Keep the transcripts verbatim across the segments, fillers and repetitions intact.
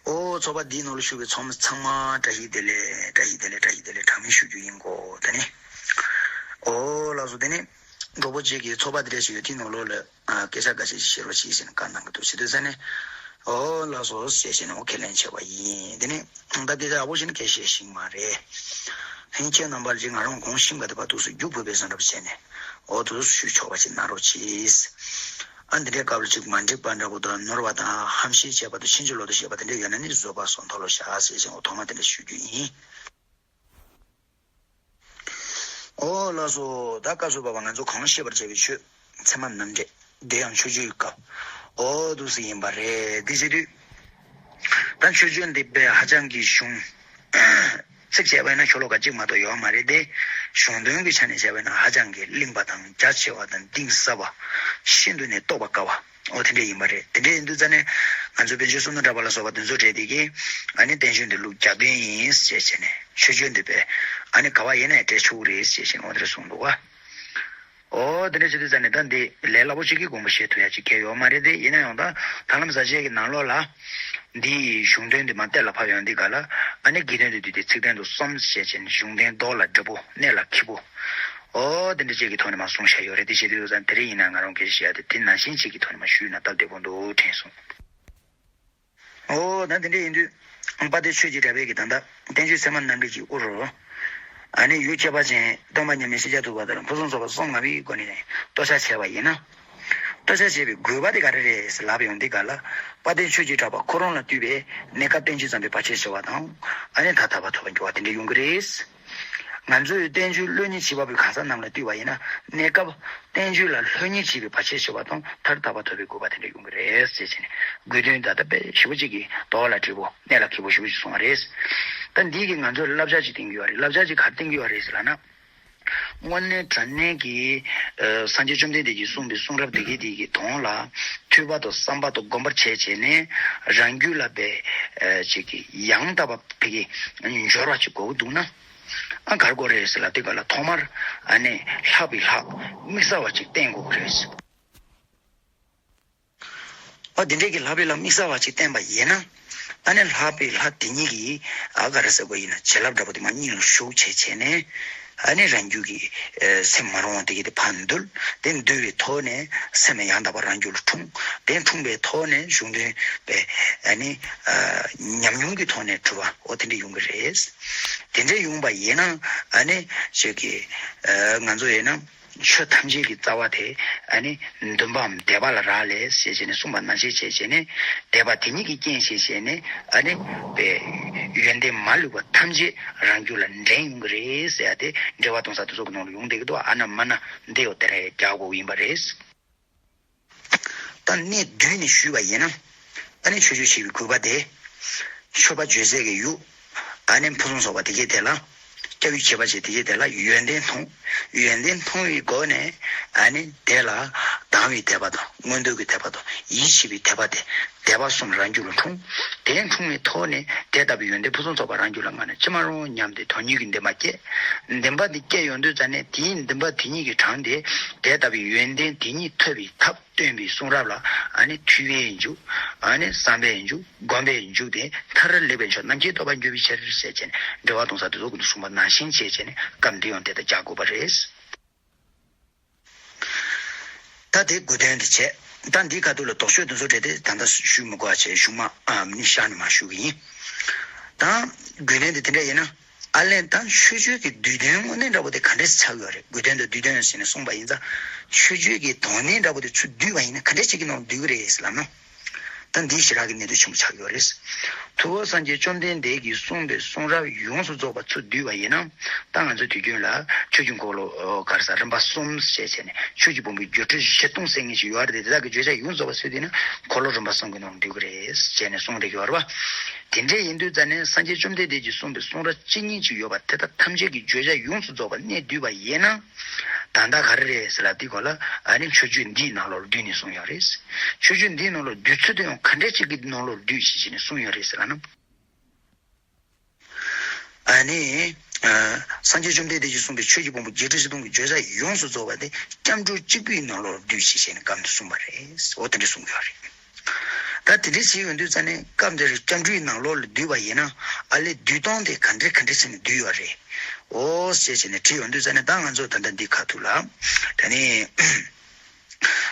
ཨོ་ཚོགས་པ་འདིའི་ནང་ལ་ཞུགས་པའི་ཚོགས་མི་ཚང་མ་བཀྲ་ཤིས་བདེ་ལེགས། བཀྲ་ཤིས་བདེ་ལེགས། བཀྲ་ཤིས་བདེ་ལེགས། གྲངས་མེད་ཞུ་རྒྱུ་ཡིན་གོ། དེ་ནི་ཨོ་ལགས་སོ། དེ་ནི་གྲོགས་པོ་གཅིག་གིས་ཚོགས་པ་འདི་འདྲ་ཞིག་ཡོད། དེའི་ནང་ལོགས་ལ་ཨ་སྐད་ཆ་འགའ་ཤས་ཤིག་བཤད་རོགས་གྱིས་ཟེར་ནས་བཀའ་གནང་གི་འདུག། བྱེད་དུས་ཙ་ནས་ཨོ་ལགས་སོ་ཟེར་བྱས་ནས་ཨོ་ཁས་ལེན་བྱས་པ་ཡིན། དེ་ནི་ད་སྐད་ཆ་ཡག་པོ་ཞིག་ནི་སྐད་བཤད་ཤེས་མ་རེད། ཧིན་ཁྱེད་རྣམ་པར་ཅིག་ང་རང་གོང་ཤིང་ག་དེ་བར་དུ་སུ་རྒྱུག་ཕུད་པའི་བཟོ་འདྲ་བྱས་ནས་ཨོ་དུ་ཞུ་ཆོག་པ་ཅིག་གནང་རོགས་གྱིས། ཨ་འདི་འདྲའི་སྐབས་ལ་ཅིག་མ་འགྲིག་པ་འདྲ་པོ་དང་ནོར་བ་དང་ཧམ་བཤད་བྱས་པ་དང་ཕྱིན་ཅི་ལོག་ཏུ་བཤད་པ་དེ་འདྲ་ཡོད་ན་ནི་བཟོད་པ་སོགས་མཐོལ་ལོ་བཤགས་ཟེར་ཞིང་ཐོག་མ་དེ་འདྲ་ཞུ་རྒྱུ་ཡིན། ཨོ་ལགས་སོ། ད་སྐབས་སུ་བབ་པ་ང་ཚོ་གང་བཤད་པར་བྱ་བའི་ཆོས་ཚད་མ་རྣམ་འགྲེལ་དེ་ཡང་མཆོད་བརྗོད་སྐབས་ཨོ་འདུག་སེ་ཡིན་པ་རེད། འདི་བྱེད་དུས་ད་མཆོད་བརྗོད་འདི་དཔེ་ཧ་ཅང་གི་གཞུང་ཚིག་བྱས་པ་ཡིན་ན་ཤོ་ལོ་ཀ་གཅིག་མ་གཏོགས་ཡོད་མ་རེད་དེ། གཞུང་དོན་གྱི་ཆ་ནས་བྱས་པ་ཡིན་ན་ཧ་ཅང་གི་བརླིང་པ་དང་རྒྱ་ཆེ་བ་དང་གཏིང་ཟབ་པ། ཤིན་ཏུ་ནས་རྟོགས་པ་དཀའ་བ་ཨོ་དེ་འདྲ་ཡིན་པ་རེད། དེ་འདྲ་ཡིན་དུས་ཙ་ནས་ང་ཚོ་པཎ་ཆེན་བསོད་ནམས་གྲགས་པ་ལ་སོགས་པ་དེ་ཚོ་གྲས་དེ་གིས་ཨ་ནི་བསྟན་བཅོས་འདི་ལུགས་རྒྱག་དོན་ཡིན་ཞེས་བྱས་ནས་མཆོད་བརྗོད་འདི་དཔེ་ཨ་ནི་ག་བ་ཡིན་ན་ཡང་སྤྲད་ཆོག་གི་རེད་ཞེས་བྱས་ནས་ཨོ་དེ་འདྲ་གསུངས་འདུག་བ། ཨོ་དེ་འདྲ་བྱེད་དུས་ཙ་ནས་ད་འདི་ལས་སླ་པོ་ཞིག་གི་དགོངས་པ་བཞེས་ཐུབ་ཡ་ཅིག་གལ་ཡོད་མ་རེད་དེ། ཡིན་ན་ཡང་ད་ད་ལམ་ཟབ་རྒྱས་ཀྱི་ནང་ལོགས་ལ་འདིའི་གཞུང་དོན་འདི་མར་གཏན་ལ་ཕབ་ཡོང་དུས་ག་ལ་ཨ་ནི་དགེ་འདུན་འདི་དུས་དེ་ཚིག་དོན་དུ་གསུམ་ཞེས་བྱས་ནས་གཞུང་དོན་ལྡོག་ལ་འགྲེལ་པོ་གནད་ལ་འཁེལ་པོ་ཨོ་དེ་འདྲ་ཅིག་གི་ཐོག་ནས་མར་གསུངས་བཞག་ཡོད་རེད། དེ་བྱེད་དུས་ཙ་ན་དེ་རིང་ཡིན་ན་ང་རང་སྐད་ཆ་བཤད་ཡ་དེ་དེ་ནང་བཞིན་ཅིག་གི་ཐོག་ནས་མར་ཞུས་ན་སྟབས་བདེ་པོ་འདུག་དྲན་སོང་། ཨོ་ད་དེ་འདྲ་ཡིན་དུས་དཔལ་ལྡན་ཆོས་ཀྱི་གྲགས་པས་ཀྱི་ད་ལྟ་བསྟན་བཅོས་ཚད་མ་རྣམ་འགྲེལ་གྱི་དབུ་རུ་ཨ་ནི་ཡུལ་ཁྱད་པར་ཅན་སྟོན་པ་མཉམ་མེད་ཤཱཀྱ་ཐུབ་པ་དང་ཕུན་སུམ་ཚོགས་པ་གསུམ་ངམ་པའི་སྒོ་ནས་ལྟོ་ཆས་བྱས་པ་ཡིན་ན། ལྟོ་ཆས་བྱས་པའི་དགོས་པ་དེ་ག་རེ་རེད་ཟེར་ལབ་ཡོང་དུས་ག་ལ་དཔལ་ལྡན་ཆོས་ཀྱི་གྲགས་པ་ཁོ་རང་ལ་ལྟོས་པའི་གནས་སྐབས་བསྟན་བཅོས་ཙམ་པའི་བར་ཆད་ཞི་བ་དང་ཨ་ནི་མཐར་ཐར་པ་ཐོབ་པར་འགྱུར་བ་དེ་འདྲ་ཡོང་གི་རེད། ང་ཚོས་བསྟན་བཅོས་བློ་ཉིད་བྱེད་པ་པོའི་གང་ཟག་རྣམས་ལ་ལྟོས་པ་ཡིན་ན་གནས་སྐབས་བསྟན་བཅོས་ལ་བློ་ཉིད་བྱེད་པའི་བར་ཆད་ཞི་བ་དང་མཐར་ཐར་པ་ཐོབ་པའི་དགོས་པ་དེ་འདྲ་ཡོང་གི་རེད་ཟེར་བྱས་ནས་དགོས་དོན་ད་ལྟ་དཔེ་ཞིབ་པོ་གཅིག་གིས་ལྡོག་ལ་འགྲེལ་པོ་གནད་ལ་འཁེལ་པོ་ཞིབ་པོ་གཅིག་གསུངས་པ་རེད། ད་འདིས་ཀྱིས་ང་ཚོར་བསླབ་བྱ་གཅིག་བསྟན་གྱི་ཡོད་རེད། བསླབ་བྱ་གཅིག་ག་རེ་བསྟན་གྱི་ཡོད་རེད་ཟེར་ལབ་ན། དངོས་གནས་དྲང་གནས་ཀྱི་ཨ་སངས་རྒྱས་བཅོམ་ལྡན་འདས་ཀྱིས་གསུངས་པའི་གསུང་རབ་དེ་གའི་དེ་གའི་དོན་ལ་ཐོས་པ་དང་བསམ་པ་དང་སྒོམ་པར་བྱས་བྱས་ནས་རང་རྒྱུད་ལ་དཔེ་ཨ་ཅིག་གི་ཡང་དག་པ་དེ་གའི་སྦྱོར་བ་ཅིག་དགོས་ཀྱི་འདུག་ན། ཨ་ག་རེ་དགོས་རེད་ཟེར་ལབ་དུས་ག་ལ་ཐོག་མར་ཨ་ནི་ལྷག་པའི་ལྷ་དམིགས་བསལ་བ་ཅིག་བསྟེན་དགོས་ཀྱི་རེད། ཨ་དེ་འདྲས་ཀྱི་ལྷག་པའི་ལྷ་དམིགས་བསལ་བ་ཅིག་བསྟེན་པ་ཡིན་ན། ཨ་ནི་ལྷག་པའི་ལྷ་དེ་ཉིད་ཀྱིས་ཨ་ག་རེ་ཟེར་དགོས་ཡིན་ན་བྱིན་རླབས་འདྲ་པོ་དེ་མར་སྙིང་ལ་ཞུགས་བྱས་བྱས་ནས་ཨ་ནི་རང་རྒྱུད་ཀྱི་ཨ་སེམས་མ་རུངས་པ་དེ་གའི་དེ་ཕར་འདུལ། དེ་འདུལ་བའི་ཐོག་ནས་སེམས་ཡང་དག་པ་རང་རྒྱུད་ལ་འཁྲུངས། དེ་འཁྲུངས་པའི་ཐོག་ནས་གཞུང་དོན་པའི་ཨ་ནི་ཨ་ཉམས་མྱོང་གི་ཐོག་ནས་གྲུབ་པ་འོ་དེ་འདྲ་ཡོང་གི་རེད། དེ་འདྲ་ཡོང་པ་ཡིན་ན་ཨ་ནི་ཅིག་གི་ཨ་ང་ཚོ་ཡིན་ན། ཆོས་ཐམས་ཅད་ཀྱི་རྩ་བ་དེ་ཨ་ནི་འདུན་པའམ་དད་པ་ལ་རག་ལས་ཞེས་བྱས་ནས་གསུངས་པ་ནང་བཞིན་བྱས་བྱས་ནས་དད་པ་དེ་ཉིད་ཀྱི་རྐྱེན་ཞེས་བྱས་ནས་ཨ་ནི་པའི་ཡོན་ཏན་མ་ལུས་པ་ཐམས་ཅད་རང་རྒྱུད་ལ་འདྲེན་ཡོང་གི་རེད་ཟེར་ཡ་དེ་འགྲེལ་པ་གཏོང་ས་དེ་ཚོ་གི་ནང་ལ་ཡོང་བསྡད་ཀྱི་འདུག། ཨ་ན་མ་ན་འདི་ཡོད་དེ་རེད་རྒྱག་དགོས་ཡིན་པ་རེད། ད་གནས་བསྡུས་ནས་ཞུས་པ་ཡིན་ན། ཨ་ནི་མཆོད་བརྗོད་བྱེད་པའི་དགོས་པ་དེ། མཆོད་པ་བརྗོད་སའི་གི་ཡུལ། ཨ་ནི་ཕུན་སུམ་ཚོགས་པ་དེ་གའི་དེ་ལ། སྐྱབས་ཡུལ་ཁྱད་པར་ཅན་དེ་གའི་དེ་ལ་ཡོན་ཏན་མཐོང་། ཡོན་ཏན་མཐོང་བའི་སྒོ་ནས་ཨ་ནི་དེ་ལ་དང་བའི་དད་པ་དང་མངོན་འདོད་ཀྱི་དད་པ་དང་ཡིད་ཆེས་པའི་དད་པ་དེ་དད་པ་གསུམ་རང་རྒྱུད་ལ་འཁྲུངས། དེ་འཁྲུངས་པའི་ཐོག་ནས་དེ་ལྟ་བུའི་ཡོན་ཏན་ཕུན་སུམ་ཚོགས་པ་རང་རྒྱུད་ལ་མངའ་ནས་ཅི་མ་རུང་སྙམ་སྟེ་དོན་གཉིས་ཀྱི་འདུན་པ་སྐྱེས། འདུན་པ་འདི་སྐྱེས་ཡོང་དུས་ཙ་ནས་དེའི་འདུན་པ་དེ་ཉིད་ཀྱིས་དྲངས་ཏེ་དེ་ལྟ་བུའི་ཡོན་ཏན་དེ་ཉིད་ཐོབ་པའི་ཐབས། སྟོན་པའི་གསུང་རབ་ལ་ཨ་ནི་ཐོས་པས་འཇུག། ཨ་ནི་བསམ་པས་འཇུག། སྒོམ་པས་འཇུག་སྟེ་མཐར་ལེགས་པའི་མཆོག་རྣམ་མཁྱེན་རྟོགས་པར་འགྱུར་བའི་ཕྱིར་ཞེས་བྱས་ནས་འགྲེལ་པ་གཏོང་ས་དེ་ཚོ་ཀུན་ཏུ་གསུངས་པ་ནང་བཞིན་བྱས་བྱས་ནས་སྐབས་འདི་ཡང་དེ་ལྟར་རྒྱག་དགོས་པ་རེད། ད་དེ་དགོས་དོན་དེ་བྱས། ད་འདིའི་ཁ་ཐུག་ལ་དོགས་གཅོད་དེ་ཚོ་བྲལ་ཏེ་ད་ལྟ་ཞུ་མི་དགོས་པ་བྱས་གཞུག་མ་ཨ་ནི་ཤར་ནས་མ་ཞུ་གི་ཡིན། ད་དགོས་དོན་དེ་དེ་འདྲ་ཡིན་ན། ཨ་ལན་དང་མཆོད་བརྗོད་ཀྱི་བསྡུས་དོན་དངོས་གནས་འདྲ་པོ་དེ་ག་འདྲས་ཆགས་ཡོད་རེད། དགོས་དོན་དང་བསྡུས་དོན་ཟེར་ནས་གསུངས་པ་ཡིན་ཙང་། མཆོད་བརྗོད་ཀྱི་དོན་གནད་འདྲ་པོ་དེ་ཚུར་བསྡུས་པ་ཡིན་ན་ག་འདྲས་ཅིག་གི་ནང་བསྡུས་ཀྱི་རེད་ཟེར་ལབ་ན། ད་འདིའི་ཞེ་དྲག་གི་གནད་དོན་ཆེན་པོ་ཆགས་ཡོད་རེད། ཐུབ་དབང་སངས་རྒྱས་བཅོམ་ལྡན་འདས་ཀྱིས་གསུངས་པའི་གསུང་རབ་ཡོངས་སུ་རྫོགས་པ་ཚུར་བསྡུས་པ་ཡིན་ན། ད་ང་ཚོ་དུས་རྒྱུན་ལ་ཆོས་ཀྱི་འཁོར་ལོ་ག་རེ་ཟ་རིམ་པ་གསུམ་ཞེས་བྱས་ནས་ཆོས་ཀྱི་ཕུང་པོའི་སྒྱུ་འཕྲུལ་བཞི་སྟོང་ཟེར་མཁན་ཞིག་ཡོད་རེད་དེ། དེ་དག་གི་བརྗོད་བྱ་ཡོངས་སུ་རྫོགས་པ་ཟེར་དུས་ན་འཁོར་ལོ་རིམ་པ་གསུམ་གྱི་ནང་བསྡུས་ཀྱི་རེད་ཅེས་ནས་གསུངས་བསྡད་ཀྱི་ཡོད་རེད་པ། དེ་འདྲ་ཡིན་དུས་ཙ་ནས་སངས་རྒྱས་བཅོམ་ལྡན་འདས་ཀྱིས་གསུངས་པའི་གསུང་རབ་ཅི་སྙེད་ཅིག་ཡོད་པ་དེ་དག་ཐམས་ཅད་ཀྱི་བརྗོད་བྱ་ཡོངས་སུ་རྫོགས་པ་གནས་བསྡུས་པ་ཡིན་ན། ད་ལྟ་ག་རེ་རེད་ཟེར་ལབ་དུས་གོ་ལ་ཨ་ནི་མཆོད་བརྗོད་འདིའི་ནང་ལོགས་ལ་བསྡུས་ནས་གསུངས་ཡོད་རེད། མཆོད་བརྗོད་འདིའི་ནང་ལོགས་བསྡུས་ཚུལ་དེ་ཡང་ག་འདྲ་ཅིག་གི་ནང་ལོགས་བསྡུས་ཞེས་བྱས་ནས་གསུངས་ཡོད་རེད་ཟེར་ལབ་ན། ཨ་ནི། ཨ་སངས་རྒྱས་བཅོམ་ལྡན་འདས་ཀྱིས་གསུངས་པའི་ཆོས་ཀྱི་ཕུང་པོ་བརྒྱད་ཁྲི་བཞི་སྟོང་གི་བརྗོད་བྱ་ཡོངས་སུ་རྫོགས་པ་དེ་སྐྱབས་འགྲོ་གཅིག་པུའི་ནང་ལོགས་བསྡུས་ཞེས་བྱས་ནས་སྐབས་འདིར་གསུངས་པ་རེད། འོ་དེ་འདྲ་གསུངས་ཡོད་རེད། ད་དེ་འདྲ་བྱས་ཡོང་དུས་ཙ་ནས་སྐབས་འདིར་སྐྱབས་འགྲོའི་ནང་ལོགས་ལ་བསྡུས་པ་ཡིན་ན་ཨ་ལས་བསྡུས་སྟངས་དེ་ག་འདྲ་ག་འདྲ་བྱས་ནས་བསྡུས་ཡོད་རེད། འོ་ཞེས་བྱས་ནས་དྲིས་ཡོང་དུས་ཙ་ནས་ད་ང་ཚོ་ད་ལྟ་འདི་ཁ་ཐུག་ལ་ད་ནི།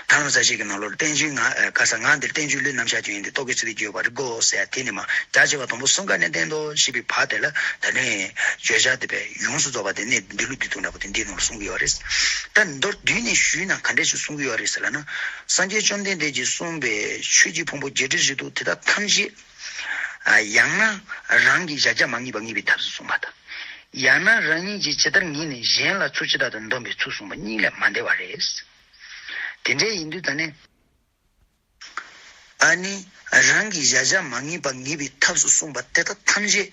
ཐར་ལམ་གསལ་བྱེད་ཀྱི་ནང་ལོགས་བསྟན་བཅོས་ང་ཨ་ག་ས་ང་འདིར་བསྟན་བཅོས་ལུས་རྣམ་གཞག་ཀྱང་ཡིན་ཏེ། རྟོག་གེའི་ཚིག་དེ་བརྗོད་པར་དགོས་ཟེར་ཡ་དེ་ནི་མ་རྒྱ་ཆེ་བ་དང་པོ་གསུམ་ཀ་ནས་བསྟན་ཏོ་ཞེས་པའི་བར་དེ་ལ་ད་ནི་བརྗོད་བྱ་དེ་བས་ཡོངས་སུ་རྫོགས་པ་དེ་གནས་འདི་ལུགས་འདི་ཐུག་འདྲ་པོ་དེ་འདིའི་ནང་ལ་གསུང་གི་ཡོད་རེད། ད་མདོར་བསྡུས་ནས་ཞུས་ན་ག་འདྲས་ཞིག་གསུང་གི་ཡོད་རེད་ཟེར་ལབ་ན། སངས་རྒྱས་བཅོམ་ལྡན་འདས་ཀྱིས་གསུངས་པའི་ཆོས་ཀྱི་ཕུང་པོ་བརྒྱད་ཁྲི་བཞི་སྟོང་དེ་དག་ཐམས་ཅད་ཡང་ན་རང་གི་གཞལ་བྱ་མ་ངེས་པ་ངེས་པའི་ཐབས་སུ་གསུངས་པ་དང་། ཡང་ན་རང་ཉིད་ཀྱིས་ཇི་ལྟར་ངེས་ནས་གཞན་ལ་ཚུལ་ཇི་ལྟར་དུ་འདོམས་པའི་ཚུལ་གསུངས་པ་གཉིས་ལས་མ་འདས་པ་རེད། དེ་འདྲ་ཡིན་དུས་ད་ནི། ཨ་ནི། རང་གི་གཞལ་བྱ་མ་ངེས་པ་ངེས་པའི་ཐབས་སུ་གསུངས་པ་དེ་དག་ཐམས་ཅད་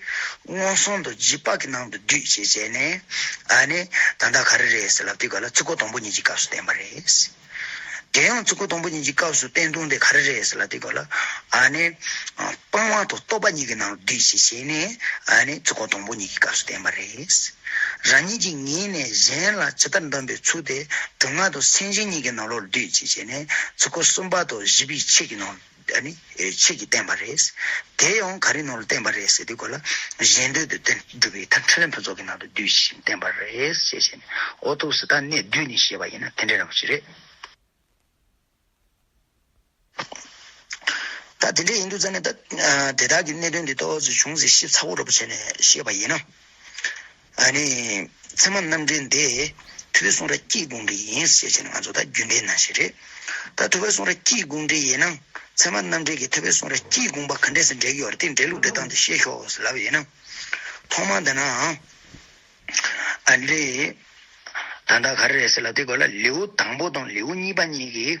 མངོན་སུམ་དུ་རྗེས་དཔག་གི་ནང་དུ་བསྡུས་ཞེས་བྱས་ནས། ཨ་ནི། ད་ལྟ་ག་རེ་རེད་ཟེར་ལབ་དུས་ག་ལ་ཚིག་གོ་དང་པོ་ཉིད་ཀྱི་སྐབས་སུ་བསྟན་པ་རེད། དེ་ཡང་ཚིག་གོ་དང་པོ་ཉིད་ཀྱི་སྐབས་སུ་བསྟན་སྟངས་དེ་ག་རེ་རེད་ཟེར་ལབ་དུས་ག་ལ། ཨ་ནི། སྤང་བ་དང་རྟོག་པ་གཉིས་ཀྱི་ནང་དུ་བསྡུས་ཞེས་བྱས་ནས། ཨ་ནི་ཚིག་གོ་དང་པོ་ཉིད་ཀྱི་སྐབས་སུ་བསྟན་པ་རེད། རང་ཉིད་ཀྱིས་ངེས་ནས་གཞན་ལ་ཇི་ལྟར་འདོམས་པའི་ཚུལ་དེ་སྒྲུབ་ངག་དང་སེམས་ཅན་གཉིས་ཀྱི་ནང་ལོགས་བསྡུས་ཅེས་བྱས་ནས་ཚིག་གོ་གསུམ་པ་དང་བཞི་པའི་ཆོས་ཀྱི་ནང་ཨ་ནི་ཆོས་ཀྱིས་བསྟན་པ་རེད། དེ་ཡང་ག་རེ་ནང་ལ་བསྟན་པ་རེད་ཟེར་དུས་ག་ལ་གཞན་དོན་དུ་བསྟན་སྒྲུབ་པའི་ཐབས་ཕྲིན་ལས་ཕུན་ཚོགས་ཀྱི་ནང་དུ་བསྡུས་ཤིང་བསྟན་པ་རེད་ཅེས་བྱས་ནས། འོ་ཐུགས་སུ་ད་གནས་བསྡུས་ནས་བཤད་པ་ཡིན་ན་དེ་འདྲའི་རང་ཞིག་རེད། ད་དེ་འདྲ་ཡིན་དུས་ཙང་ནས་ད་དེ་དག་གི་གནད་དོན་འདི་ཏོག་ཙམ་ཅུང་ཟད་ཞིབ་ཚགས་པོ་འདྲ་པོ་བྱས་ནས་བཤད་པ་ཡིན་ན། ཨ་ནི། ཚད་མ་རྣམ་འགྲེལ་འདི་ཐུབ་པའི་གསུང་རབ་ཀྱི་དགོངས་འགྲེལ་ཡིན་ཟེར་བྱས་ནས་ང་ཚོ་ད་རྒྱུན་ལྡན་ནང་བཞིན་རེད། ད་ཐུབ་པའི་གསུང་རབ་ཀྱི་དགོངས་འགྲེལ་ཡིན་ན། ཚད་མ་རྣམ་འགྲེལ་གྱི་ཐུབ་པའི་གསུང་རབ་ཀྱི་དགོངས་པ་ག་འདྲས་སེ་འགྲེལ་གྱི་ཡོད་རེད། དེ་འགྲེལ་ལུགས་འགྲེལ་སྟངས་དེ་བཤད་ཤོག་ཟེར་ལབ་ཡིན་ན། ཐོག་མ་འདི་ན། ཨ་ནི། ད་ལྟ་ག་རེ་རེད་ཟེར་ལབ་དུས་ག་ལ་ལེའུ་དང་པོ་དང་ལེའུ་གཉིས་པ་གཉིས་ཀྱི།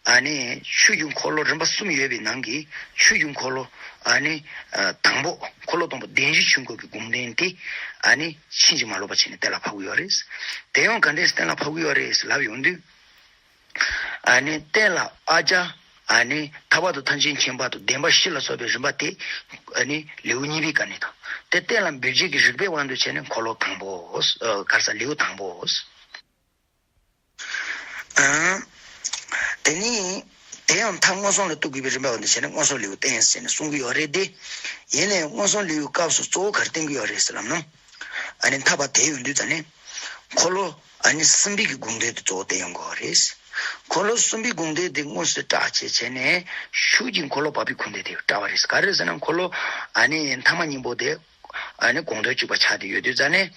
ཨ་ནི་ཆོས་ཀྱི་འཁོར་ལོ་རིམ་པ་གསུམ་ཡོད་པའི་ནང་གི་ཆོས་ཀྱི་འཁོར་ལོ། ཨ་ནི། ཨ། དང་པོ་འཁོར་ལོ་དང་པོ་བདེན་བཞིའི་ཆོས་འཁོར་གྱི་དགོངས་དོན་དེ། ཨ་ནི་ཕྱིན་ཅི་མ་ལོག་པ་བྱས་ནས་གཏན་ལ་ཕབ་ཀྱི་ཡོད་རེད། དེ་ཡང་ག་འདྲས་གཏན་ལ་ཕབ་ཀྱི་ཡོད་རེད་ཟེར་ལབ་ཡོང་དུས། ཨ་ནི་གཏན་ལ་ཨ་ཅག་ཨ་ནི་ཐར་པ་དང་ཐམས་ཅད་མཁྱེན་པ་དང་བདེན་པ་བཞི་ལ་སོགས་པའི་རིམ་པ་དེ། ཨ་ནི་ལེའུ་གཉིས་པའི་སྐབས་ནས་དང་། དེ་གཏན་ལ་འབེབས་བྱེད་ཀྱི་རིགས་པའི་དབང་དུ་བྱས་ནས་འཁོར་ལོ་དང་པོ། ཨ། ག་རེ་ཟེར་ལེའུ་དང་པོ། ཨ། དེ་ནི། དེ་ཡང་མཐའ་མངོན་སུམ་ལ་གཏུགས་དགོས་པའི་རིམ་པའི་དབང་དུ་བྱས་ནས་མངོན་སུམ་ལེའུ་བསྟན་ཟེར་ནས་གསུང་གི་ཡོད་རེད་དེ། ཡིན་ནའི་མངོན་སུམ་ལེའུའི་སྐབས་སུ་གཙོ་བོ་ག་རེ་བསྟན་གྱི་ཡོད་རེད་ཟེར་ལབ་ན། ཨ་ནི་ཐར་པ་དེ་ཡོང་དུས་ཙ་ནས། འཁོར་ལོ། ཨ་ནི་གསུམ་པའི་གི་དགོངས་དོན་དེ་གཙོ་བོ་བསྟན་ཡོང་གི་ཡོད་རེད། འཁོར་ལོ་གསུམ་པའི་དགོངས་དོན་དེ་དངོས་སུ་བཀྲལ་བྱས་བྱས་ནས། ཤུགས་ཀྱིས་འཁོར་ལོ་བར་པའི་དགོངས་དོན་དེ་བཀྲལ་བ་རེད། ག་རེ་ཟེར་ན་འཁོར་ལོ། ཨ་ནི་ཐ་མ་གཉིས་པོ་དེ། ཨ་ནི་དགོངས་དོན་གཅིག་པ་ཆགས་བསྡད་ཡོད་དུས་ཙ་ནས།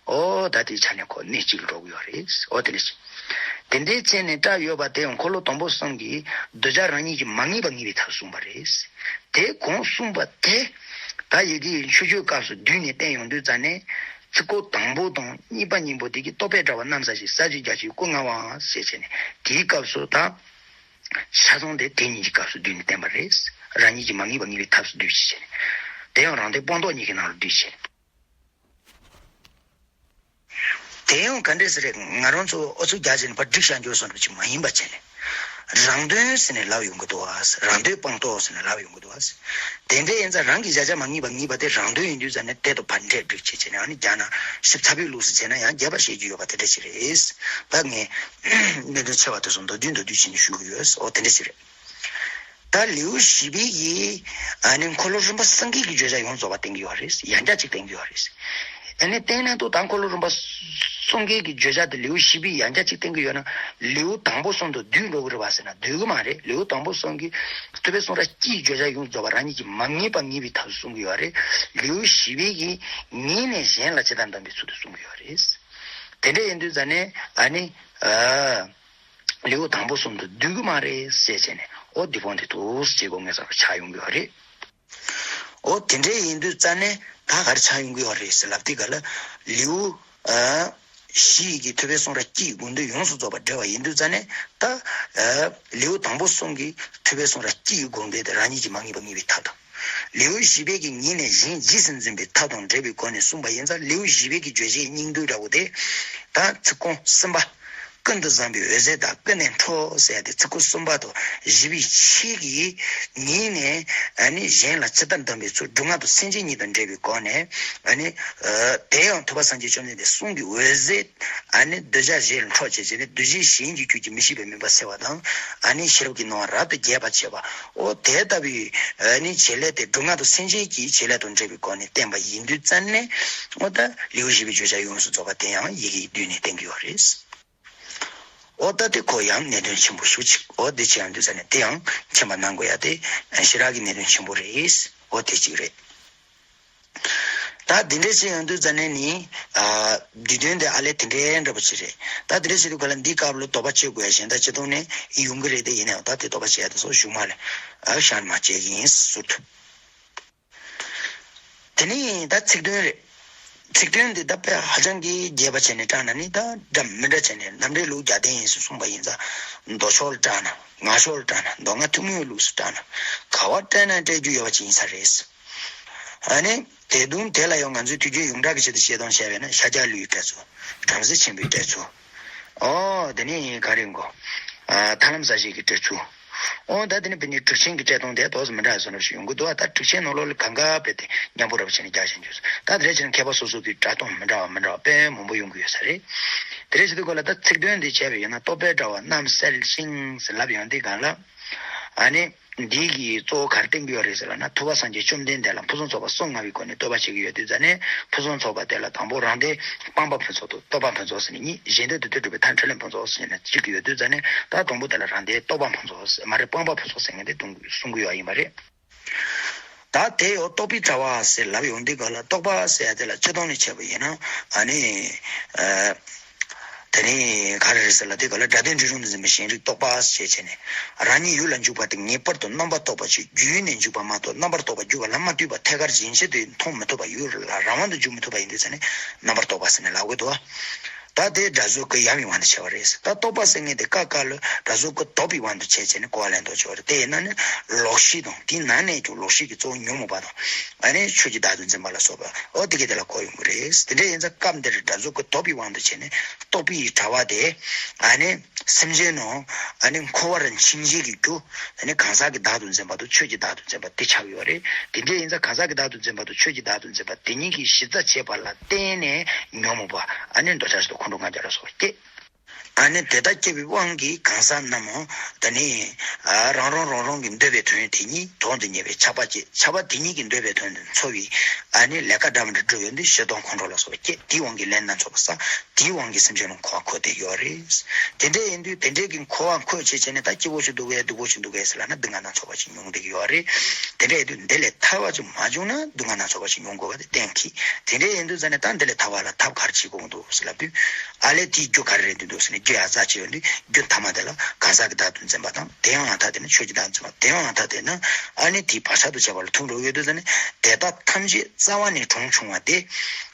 ཨོ་ད་དེའི་ཆ་ནས་ཁོ་གནས་གཅིག་ལ་འགྲོ་གི་ཡོད་རེད། ཨོ་དེ་འདྲ་ཞིག་དེ་འདྲའི་ཆ་ནས་བཀྲལ་ཡོད་པ་དེ་ཡང་འཁོར་ལོ་དང་པོ་གསུམ་གྱིས་གདུལ་བྱ་རང་ཉིད་ཀྱིས་མ་ངེས་པ་ངེས་པའི་ཐབས་གསུངས་པ་རེད། དེ་གོང་གསུངས་པ་དེ། ད་ཡི་གེ་མཆོད་བརྗོད་སྐབས་སུ་བསྡུས་ནས་བསྟན་ཡོང་དུས་ཙ་ནས། ཚིག་གོ་དང་པོ་དང་གཉིས་པ་གཉིས་པོ་དེ་གིས་རྟོག་པས་བཀྲལ་བ་རྣམ་གསལ་ཞིང་ས་བཅད་རྒྱ་ཆེའི་སྐུ་ལྔ་པའམ་ཞེས་བྱས་ནས་དེའི་སྐབས་སུ་དང་། ཆ་ཚང་དེ་དེ་གཉིས་ཀྱི་སྐབས་སུ་བསྡུས་ནས་བསྟན་པ་རེད། རང་ཉིད་ཀྱིས་མ་ངེས་པ་ངེས་པའི་ཐབས་སུ་བསྡུས་ཞེས་བྱས་ནས། དེ་ཡང་རང་དོན་སྤངས་རྟོགས་གཉིས་ཀྱི་ནང་ལ་བསྡུས་ཞེས། དེ་ཡང་ག་འདྲས་ཟེར་རེད། ང་རང་ཚོ་ཨུ་ཚུགས་རྒྱག་བྱས་ནས་ཕར་སྒྲིག་བཞག་འགྱོ་སོང་བ་ཅིག་མ་ཡིན་པ་བྱས་ནས། རང་དོན་ཟེར་ནས་ལབ་ཡོང་གི་འདུག་བ། རང་དོན་སྤངས་རྟོགས་ཟེར་ནས་ལབ་ཡོང་གི་འདུག་བ། དེ་འདྲ་ཡིན་ཙང་རང་གི་གཞལ་བྱ་མ་ངེས་པ་ངེས་པ་དེ་རང་དོན་ཡིན་དུས་ཙ་ནས་དེ་དང་བར་འབྲེལ་སྒྲིག་བྱས་བྱས་ནས། ཨ་ནི་རྒྱ་ནག་ཞིབ་ཚགས་པའི་ལུགས་སུ་བྱས་ན་ཡང་རྒྱས་པ་བཤད་རྒྱུ་ཡོད་པ་དེ་འདྲ་ཞིག་རེད། ད་ངས་གནད་དོན་ཆེ་བ་དེ་ཚོ་མདོར་བསྡུས་མདོར་བསྡུས་བྱས་ནས་ཞུ་གི་ཡོད། ཨོ་དེ་འདྲ་ཞིག་རེད། ད་ལེའུ་བཞི་པའི་གི། ཨ་ནི་འཁོར་ལོ་རིམ་པ་གསུམ་ཀའི་གི་བརྗོད་བྱ་ཡོངས་རྫོགས་པ་བསྟན་གྱི་ཡོད་རེད། ཡང་བསྐྱར་ཅིག་བསྟན་གྱི་ཡོད་རེད། ཨ་ནི་བསྟན་ན་ཏོ་ད་འཁོར་ལོ་རིམ་པ་གསུམ་ཀའི་གི་བརྗོད་བྱ་དེ་ལེའུ་བཞི་པའི་ཡང་བསྐྱར་ཅིག་བསྟན་གྱི་ཡོད་ན། ལེའུ་དང་པོ་གསུམ་དུ་བསྡུས་འགྲོ་གི་རེད་བ་ཟེར་ན་བསྡུས་གི་མ་རེད། ལེའུ་དང་པོ་གསུམ་གྱི་ཐུབ་པའི་གསུང་རབ་ཀྱི་བརྗོད་བྱ་ཡོངས་རྫོགས་པ་རང་ཉིད་ཀྱིས་མ་ངེས་པ་ངེས་པའི་ཐབས་སུ་གསུང་གི་ཡོད་རེད། ལེའུ་བཞི་པའི་གི་ངེས་ནས་གཞན་ལ་ཇི་ལྟར་འདོམས་པའི་ཚུལ་དུ་གསུང་གི་ཡོད་རེད། དེ་འདྲ་ཡིན་དུས་ཙ་ནས་ཨ་ནི། ཨ། ལེའུ་དང་པོ་གསུམ་དུ་བསྡུས་ཀྱི་མ་རེད་ཟེར་བྱས་ནས། ཨོ་འདི་བོ་འདི་འདུག་ཅེས་དགོངས་ངེས་ས་རུ་ཆགས་ཡོང་གི་ཡོད་རེད། ཨོ་དེ་འདྲ་ཡིན་དུས་ཙ་ནས་ད་ག་རེ་ཆགས་ཡོང་གི་ཡོད་རེད་ཟེར་ལབ་དུས་ག་ལ། ལེའུ། ཨ། བཞི་ཡི་གི་ཐུབ་པའི་གསུང་རབ་ཀྱི་དགོངས་དོན་ཡོངས་སུ་རྫོགས་པ་འགྲེལ་བ་ཡིན་དུས་ཙ་ནས་ད། ཨ། ལེའུ་དང་པོ་གསུམ་གྱི་ཐུབ་པའི་གསུང་རབ་ཀྱི་དགོངས་དོན་དེ་རང་ཉིད་ཀྱིས་མ་ངེས་པ་ངེས་པའི་ཐབས་དང་། ལེའུ་བཞི་པའི་གི་ངེས་ནས་གཞན་རྗེས་སུ་འཛིན་པའི་ཐབས་དང་འབྲེལ་བའི་སྒོ་ནས་གསུངས་པ་ཡིན་ཙང་། ལེའུ་བཞི་པའི་གི་བརྗོད་བྱའི་སྙིང་བསྡུས་འདྲ་བོ་དེ་ད་ཚིག་རྐང་གསུམ་པ། ཀུན་ཏུ་བཟང་པོའི་འོད་ཟེར་དང་། ཀུན་ནས་འཕྲོ་ཟེར་ཏེ་ཚིག་ཀུན་གསུམ་པ་དང་བཞི་པའི་ཆོས་ཀྱིས་ཉིད་ནས་ཨ་ནི་གཞན་ལ་ཇི་ལྟར་འདམ་པའི་ཚུལ། སྒྲུབ་ངག་དང་སེམས་ཅན་ཉིད་དང་འབྲེལ་བའི་སྒོ་ནས་ཨ་ནི་དེ་ཡང་ཐུབ་པ་སངས་རྒྱས་བཅོམ་ལྡན་འདས་གསུང་གི་འོད་ཟེར་ཨ་ནི་གདུལ་བྱ་གཞན་ལ་འཕྲོ་བྱེད་བྱས་ནས་གདུལ་བྱའི་གཞན་གྱི་རྒྱུད་ཀྱི་མི་ཤིགས་པའི་མུན་པ་སེལ་བ་དང་། ཨ་ནི་ཤེས་རབ་ཀྱི་སྣང་བ་རབ་ཏུ་རྒྱས་པར་བྱེད་པ། འོ་དེ་ལྟ་བུའི་ཨ་ནི་བྱེད་ལས་དེ་སྒྲུབ་ངག་དང་སེམས་ཅན་གྱི་བྱེད་ལས་དང་འབྲེལ་བའི་སྒོ་ནས་བསྟན་པ་ཡིན་དུས་ཙམ་ནས། འོ་ད་ལེའུ་བཞི་པའི་བརྗོད་བྱ་ཡོངས་སུ་རྫོགས་པ་དེ་ཡང་ཡི་གེ་བསྡུས་ནས་བསྟན་གྱི་ཡོད་རེད། འོ་ད་དེ་ཁོ་ཡང་གནད་དོན་ཆེན་པོ་ཞེ་པོ་ཅིག་འོ་དེ་བྱས་ཡོང་དུས་ཙམ་ནས་དེ་ཡང་མཁྱེན་པ་གནང་དགོས་ཡ་དེ་ཞེ་དྲག་གི་གནད་དོན་ཆེན་པོ་རེད། འོ་དེ་གཅིག་རེད། ད་དེ་འདྲས་བྱས་ཡོང་དུས་ཙམ་ནས་ནི། ཨ། བསྡུས་དོན་དེ་ཨ་ལས་དེ་འདྲའི་འདྲ་པོ་ཅིག་རེད། ད་དེ་འདྲས་བྱེད་དུས་ག་ལ་འདི་སྐབས་ལ་དོགས་པ་གཅོད་དགོས་ཡ་གཞན་དག་སྤྱི་བཏང་ནས་ཡོང་གི་རེད། དེ་ཡིན་ནའང་ད་དེ་དོགས་པ་གཅོད་ཡ་དེ་ཚོ་གཞུག་མ་ལ་ཨ་ཤར་མ་བྱེད་ཀྱི་ཡིན་ཟུར་དུ། དེ་ནས་ད་ཚིག་དོན་རེད། ཚིག་དོན་འདི་ད་དཔེ་ཧ་ཅང་གི་རྒྱས་པ་བྱས་ནས་བཀྲལ་ན་ནི་ད་འདྲ་མི་འདྲ་བྱས་ནས་རྣམ་འགྲེལ་ལུགས་རྒྱག་བདེ་ཡིན་ཟེར་གསུངས་པ་ཡིན་ཙང་། མདོ་ཕྱོགས་ལ་བཀྲལ་ན། སྔགས་ཕྱོགས་ལ་བཀྲལ་ན། མདོ་སྔགས་ཐུན་མོང་ལུགས་སུ་བཀྲལ་ན། ག་བ་བཀྲལ་ན་བཀྲལ་རྒྱུ་ཡོད་པ་ཅིག་ཡིན་ས་རེད། ཨ་ནི་དེ་དུས་དེ་ལ་ཡང་ང་ཚོས་དུས་རྒྱུན་ཡོངས་གྲགས་ཀྱི་ཆེད་དུ་བཤད་སྟངས་བཤད་པས་ན་ཤཱཀྱ་ཀླུའི་བཀྲལ་ཚུལ། བྲམ་ཟེ་ཆེན་པོའི་བཀྲལ་ཚུལ། ཨོ་དེ་ནས་ག་རེ་གོ། ཨ། ཐར་ལམ་ས་གཞི་གི་བཀྲལ་ཚུལ། ཨོ་ད་དེ་ནས་བོད་ནས་གྲུབ་ཆེན་གྱི་བཀྲལ་སྟངས་དེ་ཏོག་ཙམ་མི་འདྲ་བ་བཟོ་འདྲ་ཞིག་ཡོང་གི་འདུག་ད་གྲུབ་ཆེན་ནང་ལོགས་ལ་གང་ག་བེད་དེ་མཉམ་པོ་རབ་བྱས་ནས་རྒྱག་བཞིན་འདུག་ད་དེ་རེད་ཕྱིན་མཁས་པ་སོ་སོ་གི་བཀྲལ་སྟངས་མི་འདྲ་བ་མི་འདྲ་བ་དཔེ་མང་པོ་ཡོང་གི་ཡོད་ས་རེད། དེ་རེད་བྱེད་དུས་གོ་ལ་ད་ཚིག་དོན་འདི་བྱས་པ་ཡིན་ན་རྟོག་པའི་དྲ་བ་རྣམ་གསལ་ཞིང་ཟེར་ལབ་ཡོང་དུས་གང་ལ། ཨ་ནི། འདི་གི་གཙོ་བོ་ག་རེ་བསྟན་གྱི་ཡོད་རེད་ཟེར་ལབ་ན། ཐུབ་པ་སངས་རྒྱས་བཅོམ་ལྡན་འདས་ལ་ཕུན་སུམ་ཚོགས་པ་གསུམ་མངའ་བའི་སྒོ་ནས་བསྟོད་པ་བྱེད་ཀྱི་ཡོད་དུས་ཙ་ནས། ཕུན་སུམ་ཚོགས་པ་དེ་ལ་དང་པོ་རང་དོན་སྤངས་པ་ཕུན་ཚོགས་དང་བསྟོད་པ་ཕུན་ཚོགས་ཟེར་ནས་གཉིས། གཞན་དོན་དེ་དོན་སྒྲུབ་པའི་མཐར་འཕྲིན་ལས་ཕུན་ཚོགས་ཟེར་ནས་གཅིག་ཡོད་དུས་ཙ་ནས། ད་དང་པོ་དེ་ལ་རང་དོན་བསྟོད་པ་ཕུན་ཚོགས་ཟེར་མ་རེད། སྤངས་པ་ཕུན་ཚོགས་ཟེར་མཁན་དེ་གསུང་གི་ཡོད་ཡིན་པ་རེད། ད་དེ་ཡང་རྟོག་པའི་དྲ་བ་ཟེར་ལབ་ཡོང་དུས་ག་ལ་རྟོག་པ་ཟེར་ཡ་དེ་ལ་སྤྱིར་བཏང་ནས་བྱས་པ་ཡིན་ན། ཨ་ནི། ཨ། དེ་ནི་ག་རེ་རེད་ཟེར་ལབ་དུས་ག་ལ་སྒྲ་དོན་འབྲས་རུང་དུ་འཛིན་པའི་ཞེན་རིག་རྟོག་པ་ཞེས་བྱས་ནས། རང་ཉིད་ཡུལ་ལ་འཇུག་པ་དེ་ངེས་པར་དུ་རྣམ་པར་རྟོག་པ་ཞིག་རྒྱུད་ནས་འཇུག་པ་མ་གཏོགས། རྣམ་པར་རྟོག་པ་རྒྱུད་པ་ལ་མ་ལྟོས་པར་ཐད་ཀར་རྗེན་ཕྱེད་དུ་མཐོང་མི་ཐུབ་པ། ཡུལ་ལ་རང་དབང་དུ་འཇུག་མི་ཐུབ་པ་ཡིན་དུས་ཙ་ནས་རྣམ་པར་རྟོག་པ་ཟེར་ནས་ལབ་དགོས་འདུག་ད་དེ་སྒྲ་གཟུགས་ཀྱི་ཡམས་ཀྱི་དབང་དུ་བྱས་པ་རེད། ད་རྟོག་པ་ཟེར་མཁན་དེ་ཀ་ཀ་ལ་སྒྲ་གཟུགས་ཀྱི་དོགས་པའི་དབང་དུ་བྱས་བྱས་ནས་གོ་བ་ལེན་མདོག་ཅིག་ཡོད་རེད། དེ་ཡིན་ན་ནི་ལོག་ཤེས་དང་། དེའི་ནང་ནས་ཀྱང་ལོག་ཤེས་ཀྱི་གཙོ་བོ་ཉོན་མོངས་པ་དང་། ཨ་ནི་ཆོས་ཀྱི་བདག་ཏུ་འཛིན་པ་ལ་སོགས་པ། འོ་དེ་ག་དེ་ལ་གོ་ཡོང་གི་རེད། དེ་འདྲ་ཡིན་ཙང་སྐབས་འདིར་སྒྲ་གཟུགས་ཀྱི་དོགས་པའི་དབང་དུ་བྱས་ནས་རྟོག་པའི་དྲ་བ་དེ་ཨ་ནི་སེམས་ཅན་ནང་ཨ་ནི་འཁོར་བར་འཆིང་བྱེད་ཀྱི་རྒྱུ། ཨ་ནི་གང་ཟག་གི་བདག་ཏུ་འཛིན་པ་དང་ཆོས་ཀྱི་བདག་ཏུ་འཛིན་པ་དེ་ཆགས་ཡོད་རེད། དེ་འདྲ་ཡིན་ཙང་གང་ཟག་གི་བདག་ཏུ་འཛིན་པ་དང་ཆོས་ཀྱི་བདག་ཏུ་འཛིན་པ་དེ་གཉིས་ཀྱི་གཞི་རྩ་བྱས་པ་ལ་བརྟེན་ནས་ཉོན་མོངས་པ། ཨ་ནི་འདོད་ཆགས་ཞེ་སྡང་ཁོང་ཁྲོ་ང་རྒྱལ་ལ་སོགས་པ་སྐྱེ། ཨ་ནི་དེ་ལྟར་སྐྱེ་བའི་དབང་གིས་གང་ཟག་རྣམས་ད་ནི་རང་རང་རང་རང་གི་འདོད་པའི་དོན་དེ་ཉིད་དོན་དུ་གཉེར་བའི་ཆགས་པ་སྐྱེ། ཆགས་པ་དེ་ཉིད་ཀྱི་འདོད་པའི་དོན་དུ་འཚོ་བའི་ཨ་ནི་ལས་ཀ་འདྲ་མི་འདྲ་སྒྲུབ་ཡོང་དུས་ཞེ་སྡང་ཁོང་ཁྲོ་ལ་སོགས་པ་སྐྱེ། དེའི་དབང་གིས་ལས་སྣ་ཚོགས་པ་བསགས། དེའི་དབང་གིས་སེམས་ཅན་རྣམས་འཁོར་བར་འཁོར་བསྡད་ཡོད་རེད། དེ་འདྲ་ཡིན་དུས་དེ་འདྲའི་གི་འཁོར་བར་འཁོར་བྱས་བྱས་ནས་ད་སྐྱིད་པོ་ཞིག་འདུག་གས། སྡུག་པོ་ཞིག་འདུག་གས་ཟེར་ལབ་ན་སྡུག་བསྔལ་སྣ་ཚོགས་པ་ཞིག་མྱོང་བསྡད་ཀྱི་ཡོད་རེད། དེ་འདྲ་ཡིན་དུས་འདི་ལས་ཐར་བ་ཅིག་མ་བྱུང་ན་སྡུག་བསྔལ་སྣ་ཚོགས་པ་ཞིག་མྱོང་དགོས་པ་དེ་གཏན་འཁེལ། དེ་འདྲ་ཡིན་དུས་ཙ་ནས་ད་འདི་ལས་ཐར་བ་ལ་ཐབས་ག་རེ་བྱེད་དགོས་འདུག་ཟེར་ལབ་དུས། ཨ་ལས་དེའི་རྒྱུ་ག་རེ་རེད་འདུག་ཟེར་ནས་རྒྱུ་ཡ་རྩ་ཆེ་ཡོད་དུས་རྒྱུ་ཐ་མ་དེ་ལ་གང་ཟག་གི་བདག་ཏུ་འཛིན་པ་དང་། དེའང་ཡང་དག་དེ་ནི་ཆོས་ཀྱི་བདག་ཏུ་འཛིན་པ། དེའང་ཡང་དག་དེ་ནི་ཨ་ནི་དེའི་བག་ཆགས་དང་བཅས་པ་ལ་ཐུག་འགྲོ་ཡོད་དུས་ཙ་ནས་དེ་དག་ཐམས་ཅད་རྩ་བ་ནས་གྲོང་བྱུང་བ་དེ་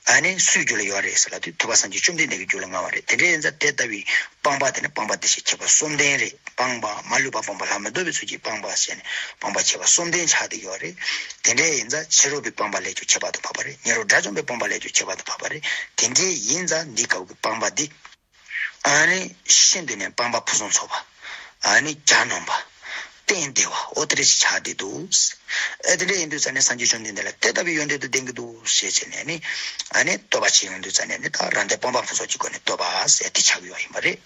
ཨ་ནི་སུའི་རྒྱུད་ལ་ཡོད་རེད་ཟེར་ལབ་དུས་ཐུབ་པ་སངས་རྒྱས་བཅོམ་ལྡན་འདས་ཀྱི་རྒྱུད་ལ་མངའ་བ་རེད། དེ་འདྲ་ཡིན་ཙང་དེ་ལྟ་བུའི་སྤངས་པ་དེ་ནི་སྤངས་པ་དེ་བཞིན་གཤེགས་པ་གསུམ་ལྡན་རེད། སྤངས་པ་མ་ལུས་པ་སྤངས་པ་ལྷག་མི་ཐོབ་པའི་ཚུལ་གྱིས་སྤངས་པ་ཞེས་ནས་སྤངས་པ་ཁྱད་པར་གསུམ་ལྡན་ཆགས་བསྡད་ཡོད་རེད། དེ་འདྲ་ཡིན་ཙང་ཕྱི་རོལ་པའི་སྤངས་པ་ལས་ཀྱང་ཁྱད་པར་དུ་འཕགས་པ་རེད། ཉེ་རབས་དགྲ་བཅོམ་པའི་སྤངས་པ་ལས་ཀྱང་ཁྱད་པར་དུ་འཕགས་པ་རེད། དེ་འདྲ་ཡིན་ཙང་འདི་སྐབས་ཀྱི་སྤངས་པ་འདི་ཨ་ནི་ཤིན་ཏུ་ནས་སྤངས་པ་ཕུན་སུམ་ཚོགས་པ། ཨ་ནི་གྱ་ནོམ་པ། གཏན་བདེ་བ། འོ་དེ་འདྲ་ཞིག་ཆགས་བསྡད་འདུག་ཨ་དེ་འདྲ་ཡིན་དུས་ཙ་ནས་སངས་རྒྱས་བཅོམ་ལྡན་འདས་ལ་དེ་ལྟ་བུའི་ཡོན་ཏན་དུ་ལྡན་གྱི་འདུག་ཞེས་བྱས་ནས་ནི། ཨ་ནི་བསྟོད་པ་བྱེད་ཡོང་དུས་ཙ་ནས་ནི་ད་རང་དོན་སྤངས་པ་ཕུན་ཚོགས་ཀྱི་སྒོ་ནས་བསྟོད་པ་ཟེར་དེ་ཆགས་ཡོད་ཡིན་པ་རེད།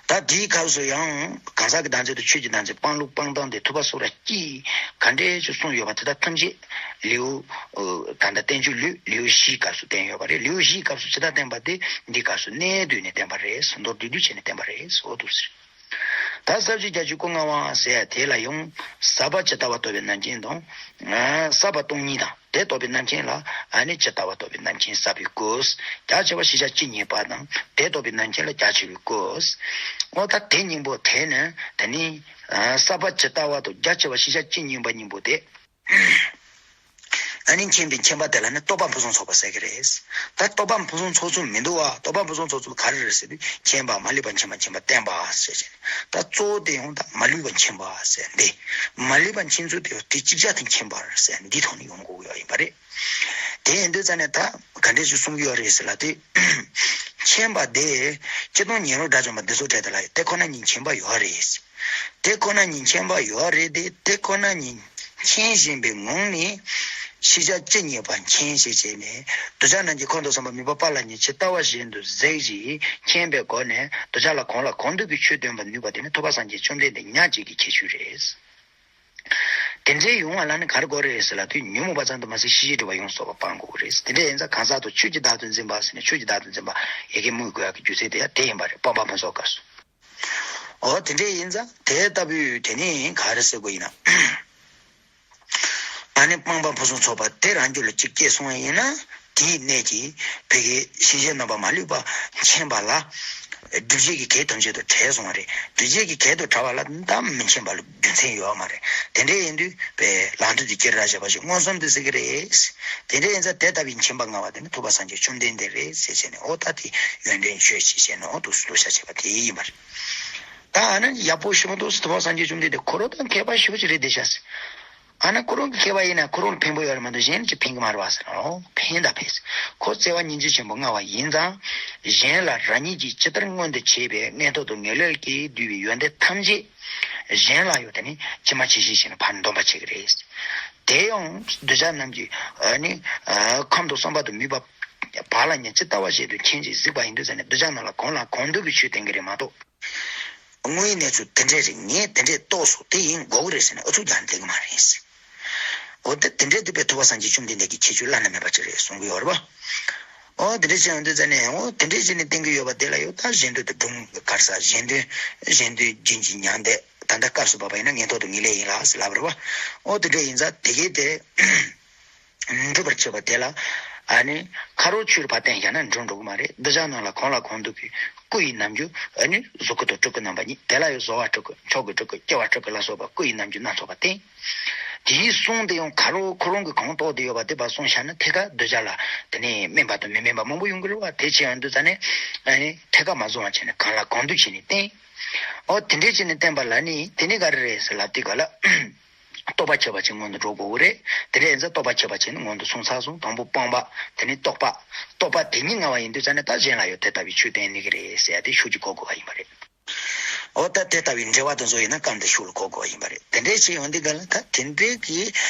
ད་དེའི་སྐབས་སུ་ཡང་གང་ཟག་གི་བདག་འཛིན་དང་ཆོས་ཀྱི་བདག་འཛིན། སྤང་ལུགས་སྤང་སྟངས་དེ་ཐུབ་པ་སོ་ར་སྐྱིད་ག་འདྲས་ཅིག་གསུངས་ཡོད་པ་དེ་དག་ཐམས་ཅད་ལེའུ་ད་ལྟ་བསྟན་བཅོས་ལུས་ལེའུ་བཞིའི་སྐབས་སུ་བསྟན་ཡོད་པ་རེད། ལེའུ་བཞིའི་སྐབས་སུ་ཇི་ལྟར་བསྟན་པ་དེ་འདིའི་སྐབས་སུ་གནད་བསྡུས་ནས་བསྟན་པ་རེད། མདོར་བསྡུས་བསྡུས་བྱས་ནས་བསྟན་པ་རེད། འོ་འདུག་ཟེར། ད་ས་བཅད་བརྒྱད་ཅུ་གོ་ལྔ་པ་ཟེར་ཡ་དེ་ལ་ཡང་ཟབ་པ་ཇི་ལྟ་བ་རྟོགས་པའི་རྣམ་མཁྱེན་དང་། ཟབ་པ་སྟོང་ཉིད་དང་། དེ་རྟོགས་པའི་རྣམ་མཁྱེན་ལ་ཨ་ནི་ཇི་ལྟ་བ་རྟོགས་པའི་རྣམ་མཁྱེན་ཟབ་པའི་སྐུ། རྒྱ་ཆེ་བ་ཤེས་བྱ་སྤྱི་གཉིས་པ་དང་དེ་རྟོགས་པའི་རྣམ་མཁྱེན་ལ་རྒྱ་ཆེ་བའི་སྐུ། འོ་ད་དེ་གཉིས་པོ་དེ་ནི་དེ་ནི་ཟབ་པ་ཇི་ལྟ་བ་དང་རྒྱ་ཆེ་བ་ཤེས་བྱ་སྤྱི་གཉིས་པ་གཉིས་པོ་དེ། ཨ་ནི་མཁྱེན་པའི་མཁྱེན་པ་དེ་ལ་ནི་རྟོགས་པ་ཕུན་སུམ་ཚོགས་པ་ཟེར་གྱི་རེད། ད་རྟོགས་པ་ཕུན་སུམ་ཚོགས་ཚུལ་མི་འདུག་བ། རྟོགས་པ་ཕུན་སུམ་ཚོགས་ཚུལ་ག་རེ་རེད་ཟེར་དུས་མཁྱེན་པ་མ་ལུས་པ་མཁྱེན་པ་མཁྱེན་པ་བརྟན་པ་ཟེར་བྱས། ད་གཙོ་བོ་དེ་ཡང་ད་མ་ལུས་པ་མཁྱེན་པ་ཟེར་འདི། མ་ལུས་པ་མཁྱེན་ཚུལ་དེ་ཡང་དེ་ཅིག་ཅར་དུ་མཁྱེན་པ་ཟེར་འདི་ཐོག་ནས་ཡོང་དགོས་ཡོད་ཡིན་པ་རེད། དེ་ཡིན་དུས་ཙང་ནས་ད་ག་འདྲས་ཞིག་གསུང་གི་ཡོད་རེད་ཟེར་ལབ་དུས། མཁྱེན་པ་དེ་སྤྱིར་བཏང་ཉན་རང་དགྲ་བཅོམ་པ་འདི་ཚོ་གྲས་དེ་ལ་དེ་ཁོ་ན་ཉིད་མཁྱེན་པ་ཡོད་རེད། དེ་ཁོ་ན་ཉིད་མཁྱེན་པ་ཡོད་རེད་དེ། དེ་ཁོ་ན་ཉིད་མཁྱེན་བཞིན་པའི་ངང་ནས་ཤེས་བྱ་ཇི་སྙེད་པ་མཁྱེན་ཞེས་བྱས་ནས། གདུལ་བྱ་རྣམས་ཀྱི་ཁམས་དང་བསམ་པ་མོས་པ་པ་ལ་ཉོན་ཇི་ལྟ་བ་བཞིན་དུ་གཟིགས་ཤིང་མཁྱེན་པའི་སྒོ་ནས་གདུལ་བྱ་ལ་གང་ལ་གང་འདུལ་གྱི་ཆོས་སྟོན་པར་ནུས་པ་དེ་ནི་ཐུབ་པ་སངས་རྒྱས་བཅོམ་ལྡན་འདས་ཉག་གཅིག་གི་ཁྱད་ཆོས་རེད། དེ་འདྲའི་ཡོང་བ་ལ་ནི་ག་རེ་དགོས་རེད་ཟེར་ལབ་དུས། ཉོན་མོངས་པ་ཙམ་དུ་མ་ཟད་ཤེས་བྱའི་སྒྲིབ་པ་ཡོངས་སུ་རྫོགས་པ་སྤང་དགོས་རེད། དེ་འདྲ་ཡིན་ཙང་གང་ཟག་ཏུ་ཆོས་ཀྱི་བདག་ཏུ་འཛིན་པ་ཟེར་ནས་ཆོས་ཀྱི་བདག་ཏུ་འཛིན་པ་ཡི་གེ་སྨོས་དགོས་ཡག་གི་རྒྱུ་མཚན་དེ་ཡང་དེ་ཡིན་པ་རེད། སྤངས་པ་ཕུན་ཚོགས་སྐབས་སུ། འོ་དེ་འདྲ་ཡིན་ཙང་དེ་ལྟ་བུའི་དེ་ནི་ག་རེ་ཟེར་དགོས་ཡིན་ན། ཨ་ནི་སྤངས་པ་ཕུན་སུམ་ཚོགས་པ་དེ་རང་རྒྱུད་ལ་གཅིག་སྐྱེས་སོང་བ་ཡིན་ན། དེའི་གནད་ཀྱིས་བོད་ཀྱི་ཤེས་བྱའི་རྣམ་པ་མ་ལུས་པ་མཁྱེན་པ་ལ། སྒྲིབ་བྱེད་ཀྱི་གེགས་ཐམས་ཅད་དང་བྲལ་སོང་བ་རེད། སྒྲིབ་བྱེད་ཀྱི་གེགས་དང་བྲལ་བ་ལ་ད་མི་མཁྱེན་པ་ལ་རྒྱུ་མཚན་ཡོད་མ་རེད། དེ་འདྲ་ཡིན་དུས་པས་ལམ་དུས་དེ་སྐྱེ་ར་བྱེད་པ་ཞིག་མངོན་སུམ་དུ་གཟིགས་ཀྱི་རེད། དེ་འདྲ་ཡིན་ཙང་དེ་ལྟ་བུའི་མཁྱེན་པ་མངའ་བ་དེ་ནི་ཐུབ་པ་སངས་རྒྱས་བཅོམ་ལྡན་འདས་རེད་ཟེར་བྱས་ནས། འོ་ད་དེ་ཡོན་ཏན་ཆོས་ཅེས་བྱས་ནས་འོ་འདུག་སེ་འདུག་བྱ་བྱས་པ་དེ་ཡིན་པ་རེད། ད་ཨ་ནི་ཡག་པོ་ཞིག་མ་འདུག་སེ་ཐུབ་པ་སངས་རྒྱས་བཅོམ་ལྡན་འདས་ཁོ་རང་དང་མཁས་པ་ཞེ་པོ་ཅིག་རེད་བསྡད་ཤག་ཟེར། ཨ་ནི་ཁོ་རང་གི་མཁས་པ་ཡིན་ན་ཁོ་རང་ལ་ཕན་པོ་ཡོད་རེད་མ་གཏོགས་གཞན་ལ་ཅིག་ཕན་གི་མ་རེད་བ་ཟེར་ན། ཨོ་ཕན་ད་ཕན་ཟེར། ཁོ་བརྩེ་བ་སྙིང་རྗེ་ཆེན་པོ་མངའ་བ་ཡིན་ཙང་། གཞན་ལ་རང་ཉིད་ཀྱིས་ཇི་ལྟར་མངོན་དུ་བྱས་པའི་མངོན་མཐོ་དང་ངེས་ལེགས་ཀྱིས་བསྡུས་པའི་ཡོན་ཏན་ཐམས་ཅད་གཞན་ལ་ཡང་དེ་ནི་ཇི་མ་ཇི་བཞིན་བྱས་ནས་ཕར་འདོན་པར་བྱེད་ཀྱི་རེད། དེ་ཡང་གདུལ་བྱ་རྣམས་ཀྱི་ཨ་ནི་ཨ་ཁམས་དང་བསམ་པ་དང་མོས་པ་པ་ལ་ཉོན་ཇི་ལྟ་བ་བཞིན་དུ་མཁྱེན་ཅིང་གཟིགས་པ་ཡིན་དུས་ཟེར་ནས། གདུལ་བྱ་རྣམས་ལ་གང་ལ་གང་འདུལ་གྱི་ཆོས་སྟོན་གྱི་རེད་མ་གཏོགས། དངོས་ཡོད་གནས་ཚུལ་དེ་འདྲས་རེད། ངས་དེ་འདྲས་རྟོགས་སོང་། དེ་ཡིན་དགོས་ཀྱི་རེད་ཟེར་ནས་ཨུ་ཚུགས་རྒྱག་ནས་བསྡད་ཀྱི་མ་རེད། འོ་དེ་དེ་འདྲས་འདུག་པས་ཐུབ་པ་སངས་རྒྱས་བཅོམ་ལྡན་འདས་ཀྱི་ཁྱད་ཆོས་བླ་ན་མེད་པ་ཅིག་རེད་གསུང་གི་ཡོད་རེད་པ། འོ་དེ་འདྲས་བྱས་ཡོང་དུས་ཙ་ནས་འོ་དེ་འདྲས་བྱས་ནས་བསྟན་གྱི་ཡོད་པ་དེ་ལ་ཡོད་ད་གཞན་དོན་དུ་སྒྲུབ་གར་ས། གཞན་དོན་གཞན་དོན་རྒྱུན་གྱི་མྱང་འདས། ད་ལྟ་སྐབས་སུ་བབ་པ་ཡིན་ན་མངོན་མཐོ་དང་ངེས་ལེགས་ཡིན་ལ་ཟེར་ལབ་པ་རེད་པ། འོ་དེ་འདྲས་ཡིན་ཙང་དེ་གས་དེ། འགྲུབ་པར་བྱེད་པ་དེ་ལ་ཨ་ནི་ཁ་རོག་ཆུ་རུ་ཕར་བསྟན་བཞག་ན་འགྲུབ་འགྲོ་གི་མ་རེད། གདུལ་བྱ་རྣམས་ལ་གང་ལ་གང་འདུལ་གྱི་སྐུ་ཡི་རྣམ་འགྱུར། ཨ་ནི་གཟུགས་སྐུ་དང་སྤྲུལ་སྐུ་རྣམ་པ་གཉིས། དེ་ལ་ཡང་བཟོ་བ་སྤྲུལ་སྐུ་མཆོག་གི་སྤྲུལ་སྐུ་སྐྱེ་བ་སྤྲུལ་སྐུ་ལ་སོགས་པ་སྐུ་ཡི་རྣམ་འགྱུར་སྣ་ཚོགས་པ་བསྟན། དེའི་གསུང་དེ་ཡང་ཁ་རོག་ཁོ་རང་གིས་གང་རྟོགས་བསྡད་ཡོད་པ་དེ་ཕར་གསུངས་བཞག་ན་ཐད་ཀར་གདུལ་བྱ་ལ་དེ་ནས་སྨན་པ་དང་མི་སྨན་པ་མང་པོ་ཡོང་གི་རེད་པ། དེ་བྱས་ཡོང་དུས་ཙ་ནས་ཨ་ནི་ཐད་ཀར་མ་བཟུང་བ་བྱས་ནས་གང་ལ་གང་འདུལ་བྱས་ནས་བསྟན། འོ་དེ་འདྲས་བྱས་ནས་བསྟན་པ་ལ་ནི་དེ་ནི་ག་རེ་རེད་ཟེར་ལབ་དུས་ག་ལ། རྟོགས་པ་ཁྱད་པར་ཅན་སྔོན་དུ་འགྲོ་དགོས་ཀྱི་རེད། དེ་འདྲ་ཡིན་ཙང་རྟོགས་པ་ཁྱད་པར་ཅན་ནི་སྔོན་དུ་སོང་ཚར་སོང་། དང་པོ་སྤངས་པ། དེ་ནས་རྟོགས་པ། རྟོགས་པ་དེ་གཉིས་མངའ་བ་ཡིན་དུས་ཙ་ནས་ད་གཞན་ལ་ཡང་དེ་ལྟ་བུའི་ཆོས་བསྟན་ནི་གི་རེད་ཟེར་ཡ་དེ་ཤུགས་ཀྱིས་གོ་དགོས་པ་ཡིན་པ་རེད། འོ་ད་དེ་ལྟ་བུའི་འགྲེལ་པ་དེ་ཚོ་ཡིན་ན་སྐབས་འདིར་ཤུགས་ལ་གོ་དགོས་པ་ཡིན་པ་རེད། དེ་འདྲའི་ཕྱིར་ཡོང་དུས་ག་ལ་ད་དེ་འདྲའི་གི་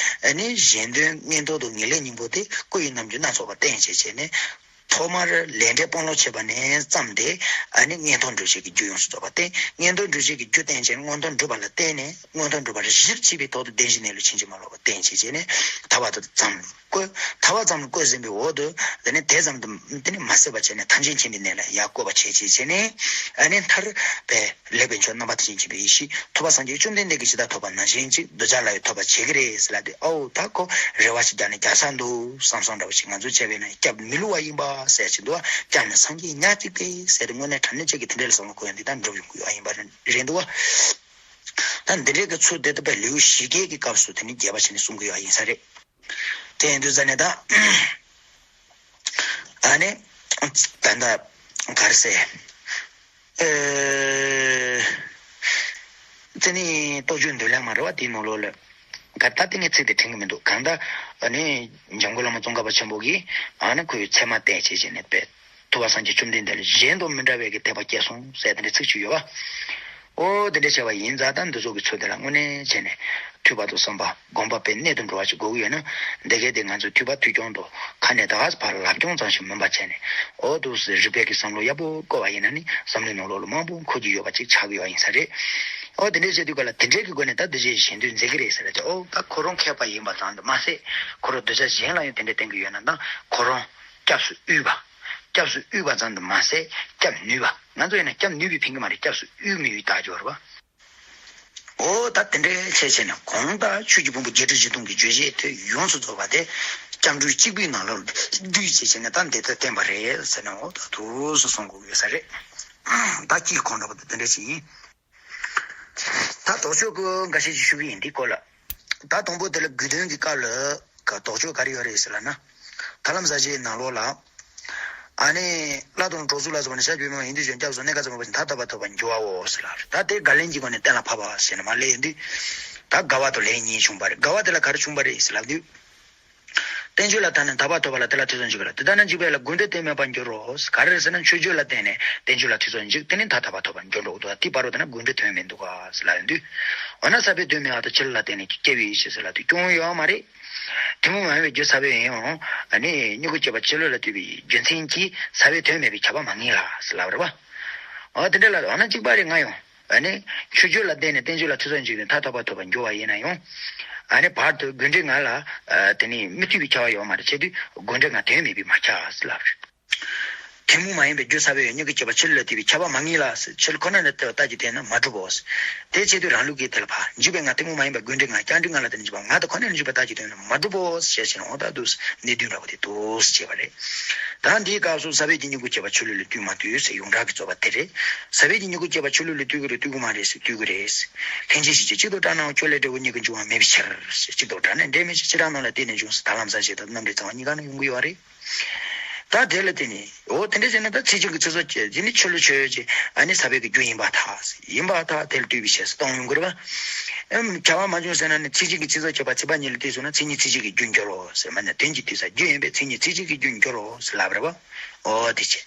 ཨ་ནི་གཞན་དོན་མངོན་མཐོ་དང་ངེས་ལེགས་གཉིས་པོ་དེ་སྐུ་ཡི་རྣམ་འགྱུར་སྣ་ཚོགས་པ་བསྟན་བྱས་བྱས་ནས། ཐོག་མར་ལས་འབྲས་སྤང་བླང་བྱེད་པ་ནས་བརྩམས་ཏེ། ཨ་ནི་མངོན་མཐོ་འགྲུབ་བྱེད་ཀྱི་རྒྱུ་ཡོངས་སུ་རྫོགས་པ་བསྟན། མངོན་མཐོ་འགྲུབ་བྱེད་ཀྱི་རྒྱུ་བསྟན་བྱས་ནས་མངོན་མཐོ་འགྲུབ་པ་ལ་བརྟེན་ནས་མངོན་མཐོ་འགྲུབ་པར་གཞིར་བྱས་པའི་ཐོག་ཏུ་བདེན་བཞིའི་གནས་ལུགས་ཕྱིན་ཅི་མ་ལོག་པ་བསྟན་བྱས་བྱས་ནས་ཐར་པ་དང་ཙམ་བཀོད། ཐར་པ་ཙམ་བཀོད་ཟིན་པའི་འོག་ཏུ་དེ་ནས་དེ་ཙམ་དུ་དེ་ནས་མ་ཟད་པ་བྱས་ནས་ཐམས་ཅད་མཁྱེན་པའི་གནས་ལ་ཡང་བཀོད་པ་བྱས་བྱས་བྱས་ནས། ཨ་ནི་མཐར་པའི་ལེགས་པའི་མཆོག་རྣམ་པ་མཐར་ཕྱིན་མཁྱེན་པའི་ཡེ་ཤེས་ཐུབ་པ་སངས་རྒྱས་བཅོམ་ལྡན་འདས་ཀྱིས་ཇི་ལྟར་ཐོབ་པ་ནང་བཞིན་ཅིག་གདུལ་བྱ་ལ་ཡང་ཐོབ་པར་བྱེད་ཀྱི་རེད་ཟེར་ལབ་དུས། ཨོ་ད་ཁོ་རེ་བ་ཞིག་རྒྱག་ནས་རྒྱག་ས་འདུག་བསམ་བསམ་འདྲ་བོ་ཞིག་ང་ཚོ་བྱས་པས་ན་སྐྱབས་མི་བསླུ་བ་ཡིན་པ་ཟེར་ཞིག་འདུག་བ། སྐྱབས་ནི་སངས་རྒྱས་ཉག་གཅིག་པས་ཟེར་ཏེ་དངོས་གནས་དྲང་གནས་ཅིག་གི་དེ་འདྲ་ལ་བསམ་བློ་འཁོར་ཡ་འདི་ལྟར་འགྲུབ་ཡོང་གི་ཡོད་ཡིན་པ་རེད་འདུག་བ། ད་འདི་འདྲའི་གི་ཚུལ་དེ་ལྟ་བུའི་ལེའུ་བཞི་བརྒྱད་ཀྱི་སྐབས་སུ་དེ་ནི་རྒྱས་པ་བྱས་ནས་གསུང་གི་ཡོད་ཡིན་ས་རེད། དེ་ཡིན་དུས་ཙ་ནས་ད། ཨ་ནི། ད་ལྟ་ག་རེ་ཟེར། ཨེ། དེ་ནི་རྟོགས་བརྗོད་མདོའི་ལེའུ་མ་རེད་བ། དེའི་ནང་ལོགས་ལ། ག་ད་ལྟ་ངས་ཚིག་དེ་དྲན་གྱི་མི་འདུག་གང་ལྟར་ཨ་ནི་འཇམ་མགོན་བླ་མ་ཙོང་ཁ་པ་ཆེན་པོ་གིས་ཨ་ནི་ཁོའི་མཚན་མ་བསྟན་བྱས་བྱས་ནས་པས། ཐུབ་པ་སངས་རྒྱས་བཅོམ་ལྡན་འདས་ལ་གཞན་དང་མི་འདྲ་བའི་གི་དད་པ་སྐྱེས་སོང་ཟེར་དེ་འདྲའི་ཚིག་ཅིག་ཡོད་བ། ཨོ་དེ་འདྲ་བྱས་པ་ཡིན་ཙང་ད་འདི་ཚོ་གི་ཚུལ་དེ་ལ་དངོས་གནས་བྱས་ནས་ཐོས་པ་དང་བསམ་པ་སྒོམ་པ་པའི་གནད་དུ་འགྲོ་བ་ཞིག་དགོས་ཀྱི་ཡོད་ན། འདི་གས་དེ་ང་ཚོས་ཐོས་པ་ཐོས་རྐྱང་དང་ཁ་ནས་ད་ག་ཕར་ལབ་རྐྱང་ཙམ་ཞིག་མིན་པ་བྱས་ནས། ཨོ་འདུག་སེ་རིག་པའི་གི་བསམ་བློ་ཡག་པོ་བསྐོར་བ་ཡིན་ན་ནི་བསམ་བློའི་ནང་ལོགས་ལ་མང་པོ་འཁོར་རྒྱུ་ཡོད་པ་ཅིག་ཆགས་ཀྱི་ཡོད་ཡིན་ས་རེད། ཨོ་དེ་འདྲ་བྱས་དུས་ག་ལ་དེ་འདྲའི་གི་སྒོ་ནས་ད་འདི་བྱས་གཞན་དོན་མཛད་ཀྱི་རེད་ཟེར་ལ་ཅི། ཨོ་ད་ཁོ་རང་མཁས་པ་ཡིན་པ་ཙམ་དུ་མ་ཟད་ཁོ་རང་གདུལ་བྱ་གཞན་ལ་ཡང་དེ་འདྲ་བསྟན་གྱི་ཡོད་ན་ད་ཁོ་རང་སྐྱབས་སུ་དབུལ་བ། སྐྱབས་སུ་དབུལ་བ་ཙམ་དུ་མ་ཟད་སྐྱབས་ནུས་པ། ང་ཚོ་ཡིན་ན་སྐྱབས་ནུས་པའི་ཕིང་གི་མ་རེད། སྐྱབས་སུ་དབུལ་མི་ཡུལ་ལྟ་སྦྱོར་བ། ཨོ་ད་དེ་འདྲའི་ཆེད་བྱས་ནས་གང་ལྟར་ཆོས་ཀྱི་ཕུང་པོ་བརྒྱད་ཁྲི་བཞི་སྟོང་གི་རྗོད་བྱེད་དེ་ཡོངས་སུ་རྫོགས་པ་དེ་སྐྱབས་འགྲོ་གཅིག་པུའི་ནང་ལ་བསྡུས་བྱས་བྱས་ནས་ད་འདི་ལྟར་བསྟན་པ་རེད་ཟེར་ནས། ཨོ་ད་དུས་སུ་གསུང་དགོས་ཡོད་ས་རེད། ད་དཀྱིལ་གང་འདྲ་པོ་དེ་དེ་འདྲ་ཞིག་ཡིན། ད་ལྡོག་ཕྱོགས་ཀྱི་འགའ་ཤས་ཤིག་ཞུ་གི་ཡིན་འདི་སྐོར་ལ། ད་དང་པོ་དེ་ལ་དགོས་དོན་གྱི་སྐབས་ལ་ལྡོག་ཕྱོགས་ག་རེ་ཡོད་རེད་ཟེར་ལབ་ན། ཐར་ལམ་ས་བཅད་ནང་ལོགས་ལ། ཨ་ནི་བླ་དང་གྲོགས་ཚུལ་ལ་སོགས་པ་ནི་ཤཱཀྱའི་བུས་མོ་ཡིན་དུས་ཀྱང་སྐྱབས་སུ་གནས་སྐབས་ཙམ་པ་ཞིག་མཐའ་དག་པ་ཐོབ་པར་འགྱུར་བའོ་ཟེར་ལབ་རེད། ད་དེ་དགག་ལན་གྱི་སྒོ་ནས་གཏན་ལ་ཕབ་པ་ཟེར་ནས་མར་སླེབས་ཡོང་དུས། ད་དགའ་བ་དང་ལན་གཉིས་བྱུང་བ་རེད། དགའ་བ་དེ་ལ་ག་རེ་བྱུང་བ་རེད་ཟེར་ལབ་དུས། བསྟན་བཅོས་ལ་བརྟེན་ནས་མཐའ་དག་ཐོབ་པ་ལ་དེ་ལ་ཐེ་ཚོམ་འཇུག་པ་ལ་དེ་ལྟ་ན་འཇིག་པས་ལ་དགོས་འབྲས་དོན་མེད་པར་འགྱུར་རོ། ག་རེ་རེད་ཟེར་ན་མཆོད་བརྗོད་ལ་བརྟེན་ནས་བསྟན་བཅོས་ལ་ཐེ་ཚོམ་འཇུག་དེ་ནི་མཐའ་དག་པ་ཐོབ་པར་འགྱུར་འགྲོ་གི་འདུག་དེ་བར་དུ་བསྟན་ན་དགོས་འབྲས་དོན་མི་འདུག་ག་ལབ་ཡོང་དུས། འོ་ན་ས་པའི་དོན་མེད་པ་དང་ཆེ་ལོས་ལ་བརྟེན་ནས་སྐྱེ་བའི་ཕྱིར་ཟེར་ལབ་དུས་སྐྱོན་ཡོད་མ་རེད། ཐུན་མོང་མ་ཡིན་པའི་རྒྱུ་ས་པའི་ཡིན་ཡང་ཨ་ནི་མྱུ་གུ་སྐྱེད་པ་ཆེ་ལོས་ལ་ལྟོས་པའི་རྒྱུ་མཚན་གྱིས་ས་པའི་དོན་མེད་པའི་ཁྱབ་པ་མ་ངེས་ལ་ཟེར་ལབ་རེད་བ། འོ་དེ་འདྲ་ལ་འོ་ན་གཅིག་པ་རེད་ང་ཡང་། ཨ་ནི། མཆོད་བརྗོད་ལ་བརྟེན་ནས་བསྟན་བཅོས་ལ་ཐེ་ཚོམ་འཇུག་ནས་མཐའ་ཐོབ་པ་ཐོབ་པར་འགྱུར་བ་ཡིན་ན་ཡང་། ཨ་ནི་བར་དུ་དགོས་འབྲས་ང་ལ། དེ་ནི་མི་མཐུན་པའི་ཁྱབ་པ་ཡོད་མ་རེད་བྱས་དུས་དགོས་འབྲས་ང་དོན་མེད་པས་མ་ཁྱབ་ཟེར་ལབ་རེད། ཐུན་མོང་མ་ཡིན་པའི་རྒྱུ་ས་པའི་མྱུ་གུ་སྐྱེད་པ་ཆེ་ལོས་ལ་ལྟོས་པའི་ཁྱབ་པ་མ་ངེས་ལ་ཟེར་ཆེ་ལོ་ཁོ་ན་ནི་ལྟོས་ལྟ་ཅི་དོན་ན་མ་གྲུབ་བོ། དེ་བྱས་དུས་རང་ལུགས་ཀྱི་དེ་ལ་ཕ་འཇུག་པའི་ང་ཐུན་མོང་མ་ཡིན་པའི་དགོས་འབྲས་ང་སྐྱར་འདུས་ང་ལ་དེ་ནི་འཇུག་པ་ང་དང་ཁོ་ན་ནི་འཇུག་པ་ལྟ་ཅི་དོན་ན་མ་གྲུབ་བོ་ཞེས་བྱས་ནས་འོ་ད་འདུག་གནད་དོན་འདྲ་བོ་དེ་འདུག་ཅེས་པ་རེད། ད་འདིའི་སྐབས་སུ་ས་པའི་གི་མྱུ་གུ་སྐྱེད་པ་ཆེ་ལོས་ལ་ལྟོས་མ་ལྟོས་ཟེར་ཡོངས་གྲགས་ཀྱི་རྩོད་པ་དེ་རེད། ས་པའི་གི་མྱུ་གུ་སྐྱེད་པ་ཆེ་ལོས་ལ་ལྟོས་ཀྱི་རེད་ལྟོས་ཀྱི་མ་རེད་ཟེར་ལྟོས་ཀྱི་རེད། ལྷན་ཅིག་གཞི་གཅིག་གཅིག་ཏུ་བྲལ་ནའང་ཁྱོད་ལས་འབྲས་བུ་གཉིས་ཀྱི་འབྱུང་བ་མེད་པའི་ཕྱིར་ཟེར་གཅིག་ཏུ་བྲལ་ནས་འབྲས་མེད་ཅིང་ཕྱི་དང་ནང་ལ་བརྟེན་ནས་འབྱུང་ཟེར་ད་ལམ་ཟབ་ཞི་དང་རྣམ་འགྲེལ་རྩ་བ་གཉིས་ཀ་ནས་ཡོང་གི་ཡོད་རེད། ད་དེ་ལ་བརྟེན་ནས་འོ་དེ་འདྲ་བྱས་ན་ད་ཚིག་གཅིག་གི་ཚིག་ཟོག་བཅད་དེ་ནི་ཆོས་ལུགས་ཆོས་ཅེས་ཨ་ནི་ས་པའི་གི་རྒྱུ་ཡིན་པར་ཐལ། ཡིན་པར་ཐལ་དེ་ལ་ལྟོས་པའི་ཕྱིར་གཏོང་ཡོང་གི་རེད་པ། ཨེམ་བྱ་བ་མ་བྱུང་ཟེར་ན་ནི་ཚིག་གཅིག་གི་ཚིག་ཟོག་བཅད་པ་ཚིག་པ་གཉིས་ལ་ལྟོས་སོང་ན་མཚན་ཉིད་ཚིག་གཅིག་གི་རྒྱུར་འགྱུར་རོ་ཟེར་མ་ནི་དོན་གྱི་དུས་ས་རྒྱུ་ཡིན་པས་མཚན་ཉིད་ཚིག་གཅིག་གི་རྒྱུར་འགྱུར་རོ་ཟེར་ལབ་རེད་པ། འོ་དེ་བྱས།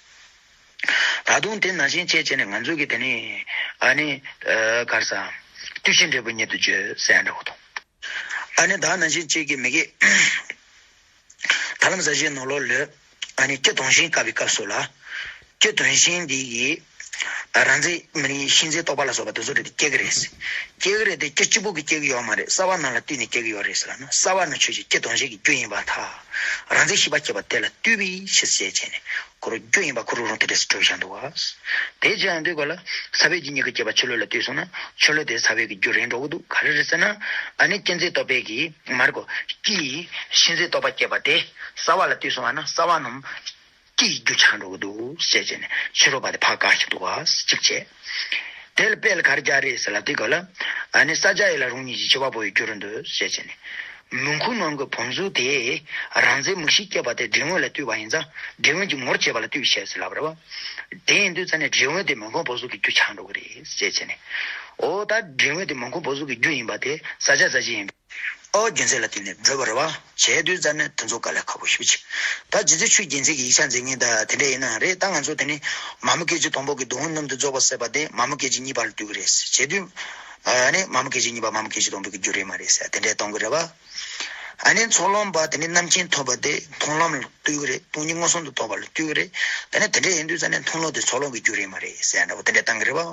ད་དུང་དེ་ནང་བཞིན་བྱས་བྱས་ནས་ང་ཚོ་གི་དེ་ནི་ཨ་ནི་ག་རེ་ཟ། ལྟོས་ཤིང་འབྲས་བུ་ཉིད་དུ་བརྗོད་ཟེར་ཡ་འདྲ་བོ་དང་། ཨ་ནི་ད་ནང་བཞིན་གཅིག་གི་མི་དགེ། ད་ལམ་ཟབ་ཞིའི་ནང་ལོགས་ལ། ཨ་ནི་སྐྱེ་དོན་གཞན་བཀག་པའི་སྐབས་སུ་ལ། སྐྱེ་དོན་གཞན་འདི་ཡིས། རང་མཚན་མི་རིགས་ཤིང་མཚན་རྟོག་པ་ལ་སོགས་པ་དེ་ཚོ་རེད་དེ་སྐྱེ་གི་རེད། སྐྱེ་གི་རེད་དེ་སྐྱེ་གཅིག་པུ་གིས་སྐྱེ་གི་ཡོད་མ་རེད། རྩ་བ་ནང་ལ་བལྟས་ནས་སྐྱེ་གི་ཡོད་རེད་ཟེར་ལ་ན་རྩ་བ་ནི་ཆོས་ཅན། སྐྱེ་དོན་གཞན་གྱི་རྒྱུ་ཡིན་པར་ཐལ། རང་མཚན་ཤེས་པ་སྐྱེས་པ་དེ་ལ་ལྟོས་པའི་ཕྱིར་ཞེས་བྱས་ནས་ཁོ་རང་རྒྱུ་ཡིན་པ་ཁོ་རང་རང་དེ་འདྲས་སུ་གྲུབ་བཞག་འདུག་བ། དེ་བྱས་ཡང་དུས་ག་ལ་ས་པའི་གི་མྱུ་གུ་སྐྱེད་པ་ཆེ་ལོས་ལ་ལྟོས་སོང་ན་ཆེ་ལོ་དེ་ས་པའི་གི་རྒྱུ་རེད་འགྲོ་གི་འདུག་ག་རེ་རེད་ཟེར་ན། ཨ་ནི་སྐྱེ་མཚན་རྟོག་པའི་གི་མར་གོ་སྐྱེ་ཡི་ཤིང་མཚན་རྟོག་པ་སྐྱེས་པ་དེ་རྩ་བ་ལ་ལྟོས་སོང་བ་ན་རྩ་བ་རྣམས་སྐྱེ་ཡི་རྒྱུ་ཆགས་འགྲོ་གི་འདུག་ཞེས་བྱས་ནས་ཕྱི་རོལ་པ་དེ་ཕར་བཀག་བཞག་འདུག་བ་གཅིག་བྱས། དེ་ལ་དཔེ་ལ་ག་རེ་རྒྱག་རེད་ཟེར་ལ་དུས་ག་ལ་ཨ་ནི་ས་སྐྱ་ཡི་ལ་རང་ཉིད་ཀྱི་འཆི་བ་འབོ་བའི་རྒྱུ་རུ་འདོད་ཞེས་བྱས་ནས། མུན་ཁུང་ནང་གི་བོང་ཚོད་དེ་རང་མཚན་མིག་ཤེས་སྐྱེས་པ་དེ་འབྲས་བུ་ལ་ལྟོས་པ་ཡིན་ཙང་འབྲས་བུ་གྱི་ངོར་བྱས་པ་ལ་ལྟོས་པའི་ཕྱིར་ཟེར་ལབ་རེད་བ། དེ་ཡིན་དུས་ཙ་ནས་འབྲས་བུ་དེ་མུན་ཁུང་བོང་ཚོད་ཀྱི་རྒྱུ་ཆགས་འགྲོ་གི་རེད་ཅེས་བྱས་ནས། འོ་ད་འབྲས་བུ་དེ་མུན་ཁུང་བོང་ཚོད་ཀྱི་རྒྱུ་ཡིན་པ་དེ་ས་སྐྱ་ས་སྐྱ་ཡིན་པས། ཨོ་རྒྱུ་མཚན་ལ་བརྟེན་ནས་བགྲོད་པ་རེད་བ། བྱས་དུས་ཙ་ནས་དེ་ཚོ་དཀའ་ལས་ཁག་པོ་ཞེ་པོ་ཅིག་ད་རྗེ་བཙུན་ཆོས་རྒྱལ་མཚན་གྱི་ཡིག་ཆ་མཛད་མཁན་ད་དེ་འདྲ་ཡིན་ན་རེད། ད་ང་ཚོ་དེ་ནི་མ་མོ་སྐད་ཅིག་དང་པོ་གི་སྡོང་བོ་སྣུམ་དུ་རྫོགས་པ་ཟེར་བ་དེ་མ་མོ་སྐད་ཅིག་གཉིས་པ་ལ་ལྟོས་ཀྱི་རེད། བྱས་དུས། ཨ་ནི་མ་མོ་སྐད་ཅིག་གཉིས་པ་མ་མོ་སྐད་ཅིག་དང་པོའི་གི་རྒྱུ་རེད་མ་རེད་ཟེར་དེ་འདྲའི་གཏོང་གི་རེད་བ། ཨ་ནི་ཚོགས་ལམ་པ་དེ་ནི་རྣམ་མཁྱེན་ཐོབ་པ་དེ་མཐོང་ལམ་ལ་ལྟོས་ཀྱི་རེད། སྟོང་ཉིད་མངོན་སུམ་དུ་རྟོགས་པ་ལ་ལྟོས་ཀྱི་རེད། དེ་ནི་དེ་འདྲ་ཡིན་དུས་ཙ་ནས་མཐོང་ལམ་དེ་ཚོགས་ལམ་གྱི་རྒྱུ་རེད་མ་རེད་ཟེར་འདྲ་བོ་དེ་འདྲ་བཏང་གི་རེད་བ།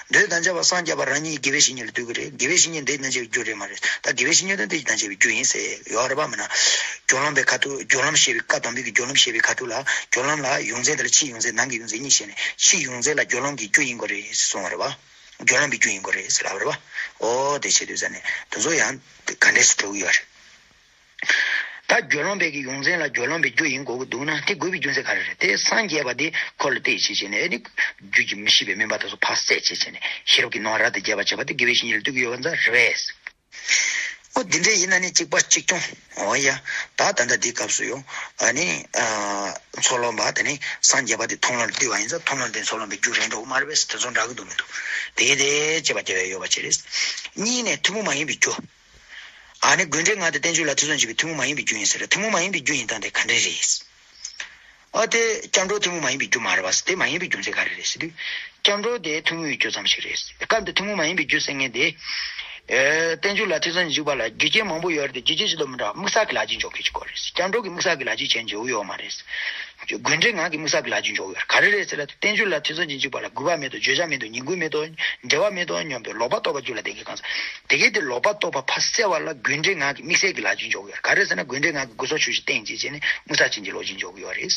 མདོའི་དམ་བཅའ་བ་སངས་རྒྱས་པ་རང་ཉིད་ཀྱི་དགེ་བའི་བཤེས་གཉེན་ལ་ལྟོས་ཀྱི་རེད། དགེ་བའི་བཤེས་གཉེན་དེ་དམ་བཅའ་བའི་རྒྱུ་རེད་མ་རེད། ད་དགེ་བའི་བཤེས་གཉེན་དེ་དེ་དམ་བཅའ་བའི་རྒྱུ་ཡིན་ཟེར་ཡོད་རེད་བ་མིན་ན། སྦྱོར་ལམ་པའི་ཁ་ཐུག་སྦྱོར་ལམ་བཤད་པའི་བཀའ་དམ་པའི་གི་སྦྱོར་ལམ་བཤད་པའི་ཁ་ཐུག་ལ་སྦྱོར་ལམ་ལ་ཡོངས་འཛིན་དེ་ལ་ཕྱིའི་ཡོངས་འཛིན་ནང་གི་ཡོངས་འཛིན་གཉིས་བཤད་ནས་ཕྱིའི་ཡོངས་འཛིན་ལ་སྦྱོར་ལམ་གྱི་རྒྱུ་ཡིན་དགོས་རེད་ཟེར་གསུངས་པ་རེད་བ། སྦྱོར་ལམ་པའི་རྒྱུ་ཡིན་དགོས་རེད་ཟེར་ལབ་རེད་བ། ཨོ་དེ་བྱེད་དུས་ཙ་ནས་དེ་ཚོ་ཡང་ག་འདྲས་སུ་འགྲོ་གི་ཡོད་རེད། ད་སྦྱོར་ལམ་པའི་གི་ཡོངས་འཛིན་ལ་སྦྱོར་ལམ་པའི་རྒྱུ་ཡིན་དགོས་ཀྱི་འདུག་ན་དེ་དགོས་པའི་རྒྱུ་མཚན་ག་རེ་རེད། དེ་སངས་རྒྱས་པ་དེ་འཁོར་ལ་བལྟས་བྱས་བྱས་ནས་ཨེ་ནི་རྒྱུད་ཀྱི་མི་ཤེས་པའི་མུན་པ་དེ་ཚོ་ཕར་བསལ་བྱས་བྱས་ནས་ཤེས་རབ་ཀྱི་སྣང་བ་རབ་ཏུ་རྒྱས་པར་བྱེད་པ་དེ་དགེ་བའི་བཤེས་གཉེན་ལ་ལྟོས་ཀྱི་ཡོད་པ་ཙང་རེད་པས། ཨོ་འདི་འདྲ་ཡིན་ན་ནི་གཅིག་པ་གཅིག་རྐྱང་། ཨོ་ཡ། ད་ད་ལྟ་འདིའི་སྐབས་སུ་ཡང་ཨ་ནི་ཨ་ཚོགས་ལམ་པ་དེ་ནི་སངས་རྒྱས་པ་དེ་མཐོང་ལམ་ལ་ལྟོས་པ་ཡིན་ཙང་མཐོང་ལམ་དེ་ཚོགས་ལམ་པའི་རྒྱུ་རེད་འགྲོ་གི་མ་རེད་པས། དེ་ཚོ་འདྲ་གི་འདུག་མི་འདུག་དེ་དེ་བྱེད་པ་དེ་བས་ཡོད་པ་ཅི་རེད། གཉིས་ནས་ཐུན་མོང་མ་ཡིན་པའི་རྒྱུ། ཨ་ནི་དགོས་འབྲས་ལྔ་དེ་བསྟན་བཅོས་ལ་ཐེ་ཚོམ་བྱེད་པའི་ཐུན་མོང་མ་ཡིན་པའི་རྒྱུ་ཡིན་ཟེར། ཐུན་མོང་མ་ཡིན་པའི་རྒྱུ་ཡིན་སྟངས་དེ་ག་འདྲས་རེད། ཨ་དེ་སྐྱབས་འགྲོ་ཐུན་མོང་མ་ཡིན་པའི་རྒྱུ་མ་རེད་པ། དེ་མ་ཡིན་པའི་རྒྱུ་མཚན་ག་རེ་རེད་ཟེར་དུས། སྐྱབས་འགྲོ་དེ་ཐུན་མོང་བའི་རྒྱུ་ཙམ་ཞིག་རེད། སྐབས་འདི་ཐུན་མོང་མ་ཡིན་པའི་རྒྱུ་ཟེར་མཁན་དེ། ཨེ་བསྟན་བཅོས་ལ་ཐེ་ཚོམ་འཇུག་པ་ལ་རྒྱུ་རྐྱེན་མང་པོ་ཡོད་རེད་དེ་རྒྱུ་རྐྱེན་ཞིག་ཏུ་མི་འདྲ་བ་དམིགས་བསལ་གྱི་ལག་རྗེས་འཇོག་མཁན་ཞིག་དགོས་རེད། སྐྱབས་འགྲོ་གི་དམིགས་བསལ་གྱི་ལག་རྗེས་བྱས་འཇོག་ཡོད་མ་རེད། དགོས་འབྲས་ལྔ་གི་དམིགས་བསལ་གྱི་ལག་རྗེས་འཇོག་ཡོད་རེད། ག་རེ་རེད་ཟེར་ལ་བསྟན་བཅོས་ལ་ཐེ་ཚོམ་གྱིས་འཇུག་པ་ལ་དགོས་པ་མེད་དོ། བརྗོད་བྱ་མེད་དོ། ཉིང་དགོས་མེད་དོ། འབྲེལ་བ་མེད་དོ་སྙམ་པའི་ལོག་པར་རྟོག་པ་རྒྱུད་ལ་ལྡན་མཁན་གང་ཟག་དེ་གས་དེ་ལོག་པར་རྟོག་པ་ཕར་བསལ་བ་ལ་དགོས་འབྲས་ལྔ་གི་དམིགས་བསལ་གྱི་ལག་རྗེས་འཇོག་ཡོད་རེད། ག་རེ་ཟེར་ན་དགོས་འབྲས་ལྔ་གི་དགོས་རྫས་ཆོས་ཅན་བསྟན་བྱས་བྱས་ནས་དམིགས་བསལ་ཅན་གྱི་ལོག་རྗེས་འཇོག་གི་ཡོད་རེད།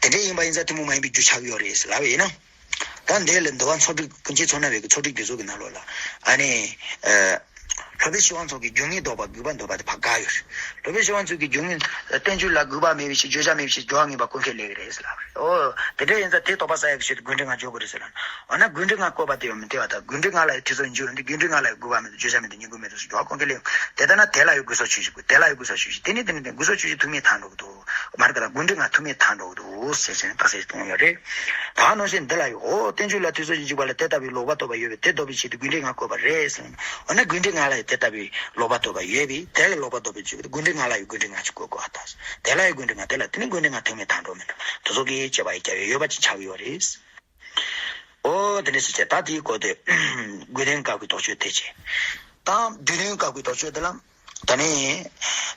དེ་འདྲ་ཡིན་པ་ཡིན་ཙང་ཐུན་མོང་མ་ཡིན་པའི་རྒྱུ་ཆགས་ཀྱི་ཡོད་རེད་ལབ་པ་ཡིན་ན། ད་འདི་ལ་འདུལ་བ་ཚོགས་སྒྲིག་ཀུན་མཁྱེན་མཚོ་སྣ་བའི་གི་ཚོགས་སྒྲིག་དེ་ཚོ་གི་ནང་ལོགས་ལ་ཨ་ནི། ཨ། སློབ་དཔོན་ཤེར་དབང་མཚོ་གི་རྒྱུ་དངོས་ལྡོག་པ་དགོས་པ་འདོད་པ་དེ་ཕར་བཀག་ཡོད་རེད། སློབ་དཔོན་ཤེར་དབང་མཚོ་གི་རྒྱུ་དངོས་བསྟན་བཅོས་ལ་དགོས་པ་མེད་པའི་ཕྱིར་བརྗོད་བྱ་མེད་པའི་ཕྱིར་སྦྱོར་བ་ངེས་པ་ཀུན་མཁྱེན་ལས་ཀྱི་རེད་ཟེར་ལབ་རེད། ཨོ། དེ་འདྲ་ཡིན་ཙང་དེ་རྟོགས་པ་ཟ་ཡག་གི་ཆེད་དུ་དགོས་འབྲས་ལྔ་འཇོག་དགོས་རེད་ཟེར་ལབ། འོ་ན་དགོས་འབྲས་ལྔ་བཀོད་པ་དེ་ཡང་མི་འཐད་པ་དང་དགོས་འབྲས་ལྔ་ལ་ཡང་དགོས་པ་མེད་དོ། བརྗོད་བྱ་མེད་དོ། ཉིང་དགོས་མེད་དོ་ཟེར་སྦྱོར་བ་ཀུན་མཁྱེན་ལས་ཡང་དེ་ལྟ་ན་དེ་ལ་ཡང་དགོས་རྫས་ཆོས་ཅན་དགོས། དེ་ལ་ཡང་དགོས་རྫས་ཆོས་ཅན་དགོས། དེ་ནི་དེ་ནི་དེ་དགོས་རྫས་ཆོས་ཅན་ཐུག་མེད་ཐལ་འགྲོ་གི་འདུག་མ་རེད་ད་དགོས་འབྲས་ལྔ་ཐུག་མེད་ཐལ་འགྲོ་གི་འདུག་ཟེར་བྱས་ནས་རྟགས་གསལ་གཏོང་ཡོད་རེད། ད་ནང་བཞིན་འདི་ལ་ཡང་འོ་བསྟན་བཅོས་ལ་ཐེ་ཚོམ་གྱིས་འཇུག་པ་ལ་དེ་ལྟ་བུའི་ལོག་པར་རྟོག་པ་ཡོད་པས་དེ་ལྡོག་པའི་ཆེད་དུ་དགོས་འབྲས་ལྔ་བཀོད་པ་རེད་ཟེར་ན། འོ་ན་དགོས་འབྲས་ལྔ་ལ་ཡང་ ལྟ་བུའི་ལོག་པ་ལྟོས་པ་ཡོད་པས། དེ་ལ་ལོག་པ་ལྟོས་པའི་ཚུལ་གྱིས་དགོས་འདོད་ལྔ་ལ་ཡང་དགོས་འདོད་ལྔ་ཅིག་བཀོད་དགོས་པ་དང་། དེ་ལ་ཡང་དགོས་འདོད་ལྔ། དེ་ལ་དེ་ནི་དགོས་འདོད་ལྔ་ཐེག་དམན་དང་འགྲོ་མི་འགྲོ་དེ་ཚོ་གི་དཔྱད་པ་ཡི་རྒྱབ་ཡོད་པ་ཅིག་ཆགས་ཀྱི་ཡོད་རེད། ཨོ་དེ་འདྲ་ཞིག་བྱས། ད་དེའི་སྐོར་དེ་དགོས་འདོད་བཀག་པའི་དོགས་གཅོད་དེ་བྱས། ད་དགོས་འདོད་བཀག་པའི་དོགས་གཅོད་དེ་ལ། ད་ནི།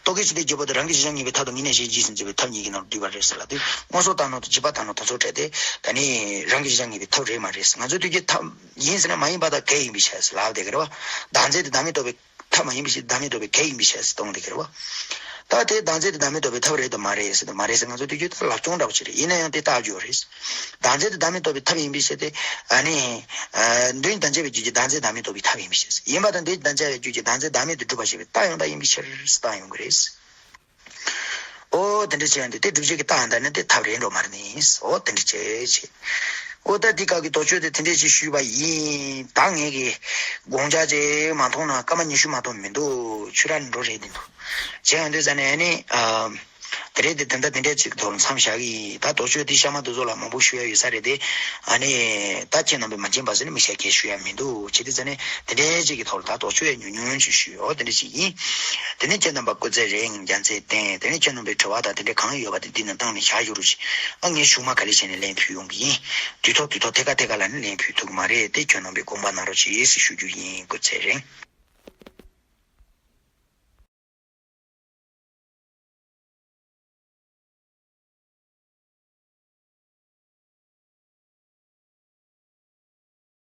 རྟོག་གེའི་ཕྱིར་ལྟའི་རྗེས་དཔག་ཏུ་རང་གི་གཞིར་བཞག་ངེས་པའི་ཐབས་དང་ངེས་ནས་གཞན་གྱིས་གཞི་འཛིན་པའི་ཐབས་གཉིས་ཀྱི་ནང་དུ་འདུས་པ་རེད་ཟེར་ལབ་དུས། མངོན་སུམ་བཏང་སྣང་དང་རྗེས་དཔག་བཏང་སྣང་དེ་ཚོ་བྲལ་ཏེ། ད་ནི་རང་གི་གཞིར་བཞག་ངེས་པའི་ཐབས་རེད་མ་རེད། ང་ཚོའི་ཐུགས་ཀྱི་ཐབས་ཡིན་ཟེར་ན་མ་ཡིན་པ་དང་གང་ཡིན་པའི་ཕྱིར་ཟེར་ལབ་བསྡད་ཀྱི་རེད་བ། བདག་འཛིན་དང་བདག་མེད་རྟོགས་པའི་ཐབས་མ་ཡིན་པའི་ཕྱིར། བདག་མེད་རྟོགས་པའི་གང་ཡིན་པའི་ཕྱིར་ཟེར་གཏོང་བསྡད་ཀྱི་རེད་བ། ད་དེ་བདག་འཛིན་དང་བདག་མེད་རྟོགས་པའི་ཐབས་རེད་དམ་མ་རེད་ཟེར་དང་མ་རེད་ཟེར། ང་ཚོའི་ཐུགས་ཀྱི་ཐབས་ལབ་སྟངས་འདྲ་པོ་ཅིག་རེད། ཡིན་ན་ཡང་དེ་བརྟག་རྒྱུ་རེད། བདག་འཛིན་དང་བདག་མེད་རྟོགས་པའི་ཐབས་ཡིན་པའི་ཕྱིར་ཏེ། ཨ་ནི། ཨ། དོན་དམ་བྱས་པའི་རྒྱུད་ཀྱི་བདག་འཛིན་བདག་མེད་རྟོགས་པའི་ཐབས་ཡིན་པའི་ཕྱིར། ཡིན་པ་དང་དོན་དམ་བྱས་པའི་རྒྱུད་ཀྱི་བདག་འཛིན་བདག་མེད་དུ་གྲུབ་པ་ཞེས་པའི་རྟགས་ཡང་དག་ཡིན་པའི་ཕྱིར་ཟེར་བཏང་ཡོང་གི་རེད། ཨོ་དེ་འདྲ་བྱས་ཡོང་དུས་དེ་སྒྲུབ་བྱེད་ཀྱི་རྟགས་ཡང་དག་ནི་དེ་ཐབས་རེད་འགྲོ་མ་རེད་ནི། ཨོ་དེ་འདྲ་བྱས་བྱས། ཨོ་ད་འདི་སྐབས་ཀྱི་དོགས་གཅོད་དེ་དེ་འདྲས་ཅིག་ཞུས་པ་ཡིན། ད་ངས་ཀྱི་དགོངས་འཆར་ཅིག་མ་མཐོང་ན་སྐར་མ་ཉི་ཤུ་མ་གཏོགས་མི་འདུག་ཆུ་རགས་ནི་འགྲོ་རེད་འདི་འདུག་བྱས་ཡོང་དུས་ཙ་ནས་ཨ་ནི། ཨ། དེ་རེད་དེ། དེ་འདྲ་དེ་འདྲས་ཅིག་ཐོག་ལ་མཚམས་བཞག་གི་ཡིན། ད་དོགས་གཅོད་འདི་གཤའ་མ་འདི་ཚོ་ལ་མང་པོ་ཞུ་ཡ་ཡོད་ས་རེད་དེ། ཨ་ནི། ད་ཁྱེད་རྣམ་པས་མ་མཁྱེན་པ་ཟེར་ནས་མི་བཤད་མཁན་ཞུ་ཡ་མི་འདུག་བྱས་དུས་ཙ་ནས་དེ་འདྲས་ཅིག་གི་ཐོག་ལ་ད་དོགས་གཅོད་ཡ་ཉུང་ཉུང་ཅིག་ཞུས། ཨོ་དེ་འདྲས་ཅིག་ཡིན། དེ་ནས་ཁྱེད་རྣམ་པ་སྐུ་ཚེ་རིང་། རྒྱལ་མཚན་བརྟན། དེ་ནས་ཁྱེད་རྣམ་པའི་དྲི་བ་དང་དེ་འདྲས་གང་ཡོད་པ་དེ་འདི་ནས་བཏང་ནས་བཞག་ཡོད་རུ་ཞིག་ཨ་ངས་གཞུག་མ་ག་ལེ་བྱས་ནས་ལན་ཕུལ་ཡོང་གི་ཡིན། དུས་ཐོག་དུས་ཐོག་ཐད་ཀ་ཐད་ཀ་ལ་ནི་ལན་ཕུལ་ཐུབ་ཀྱི་མ་རེད་དེ། ཁྱོད་རྣམ་པས་དགོངས་པ་གནང་རོགས་གྱིས་ཞེས་ཞུ་རྒྱུ་ཡིན། སྐུ་ཚེ་རིང་།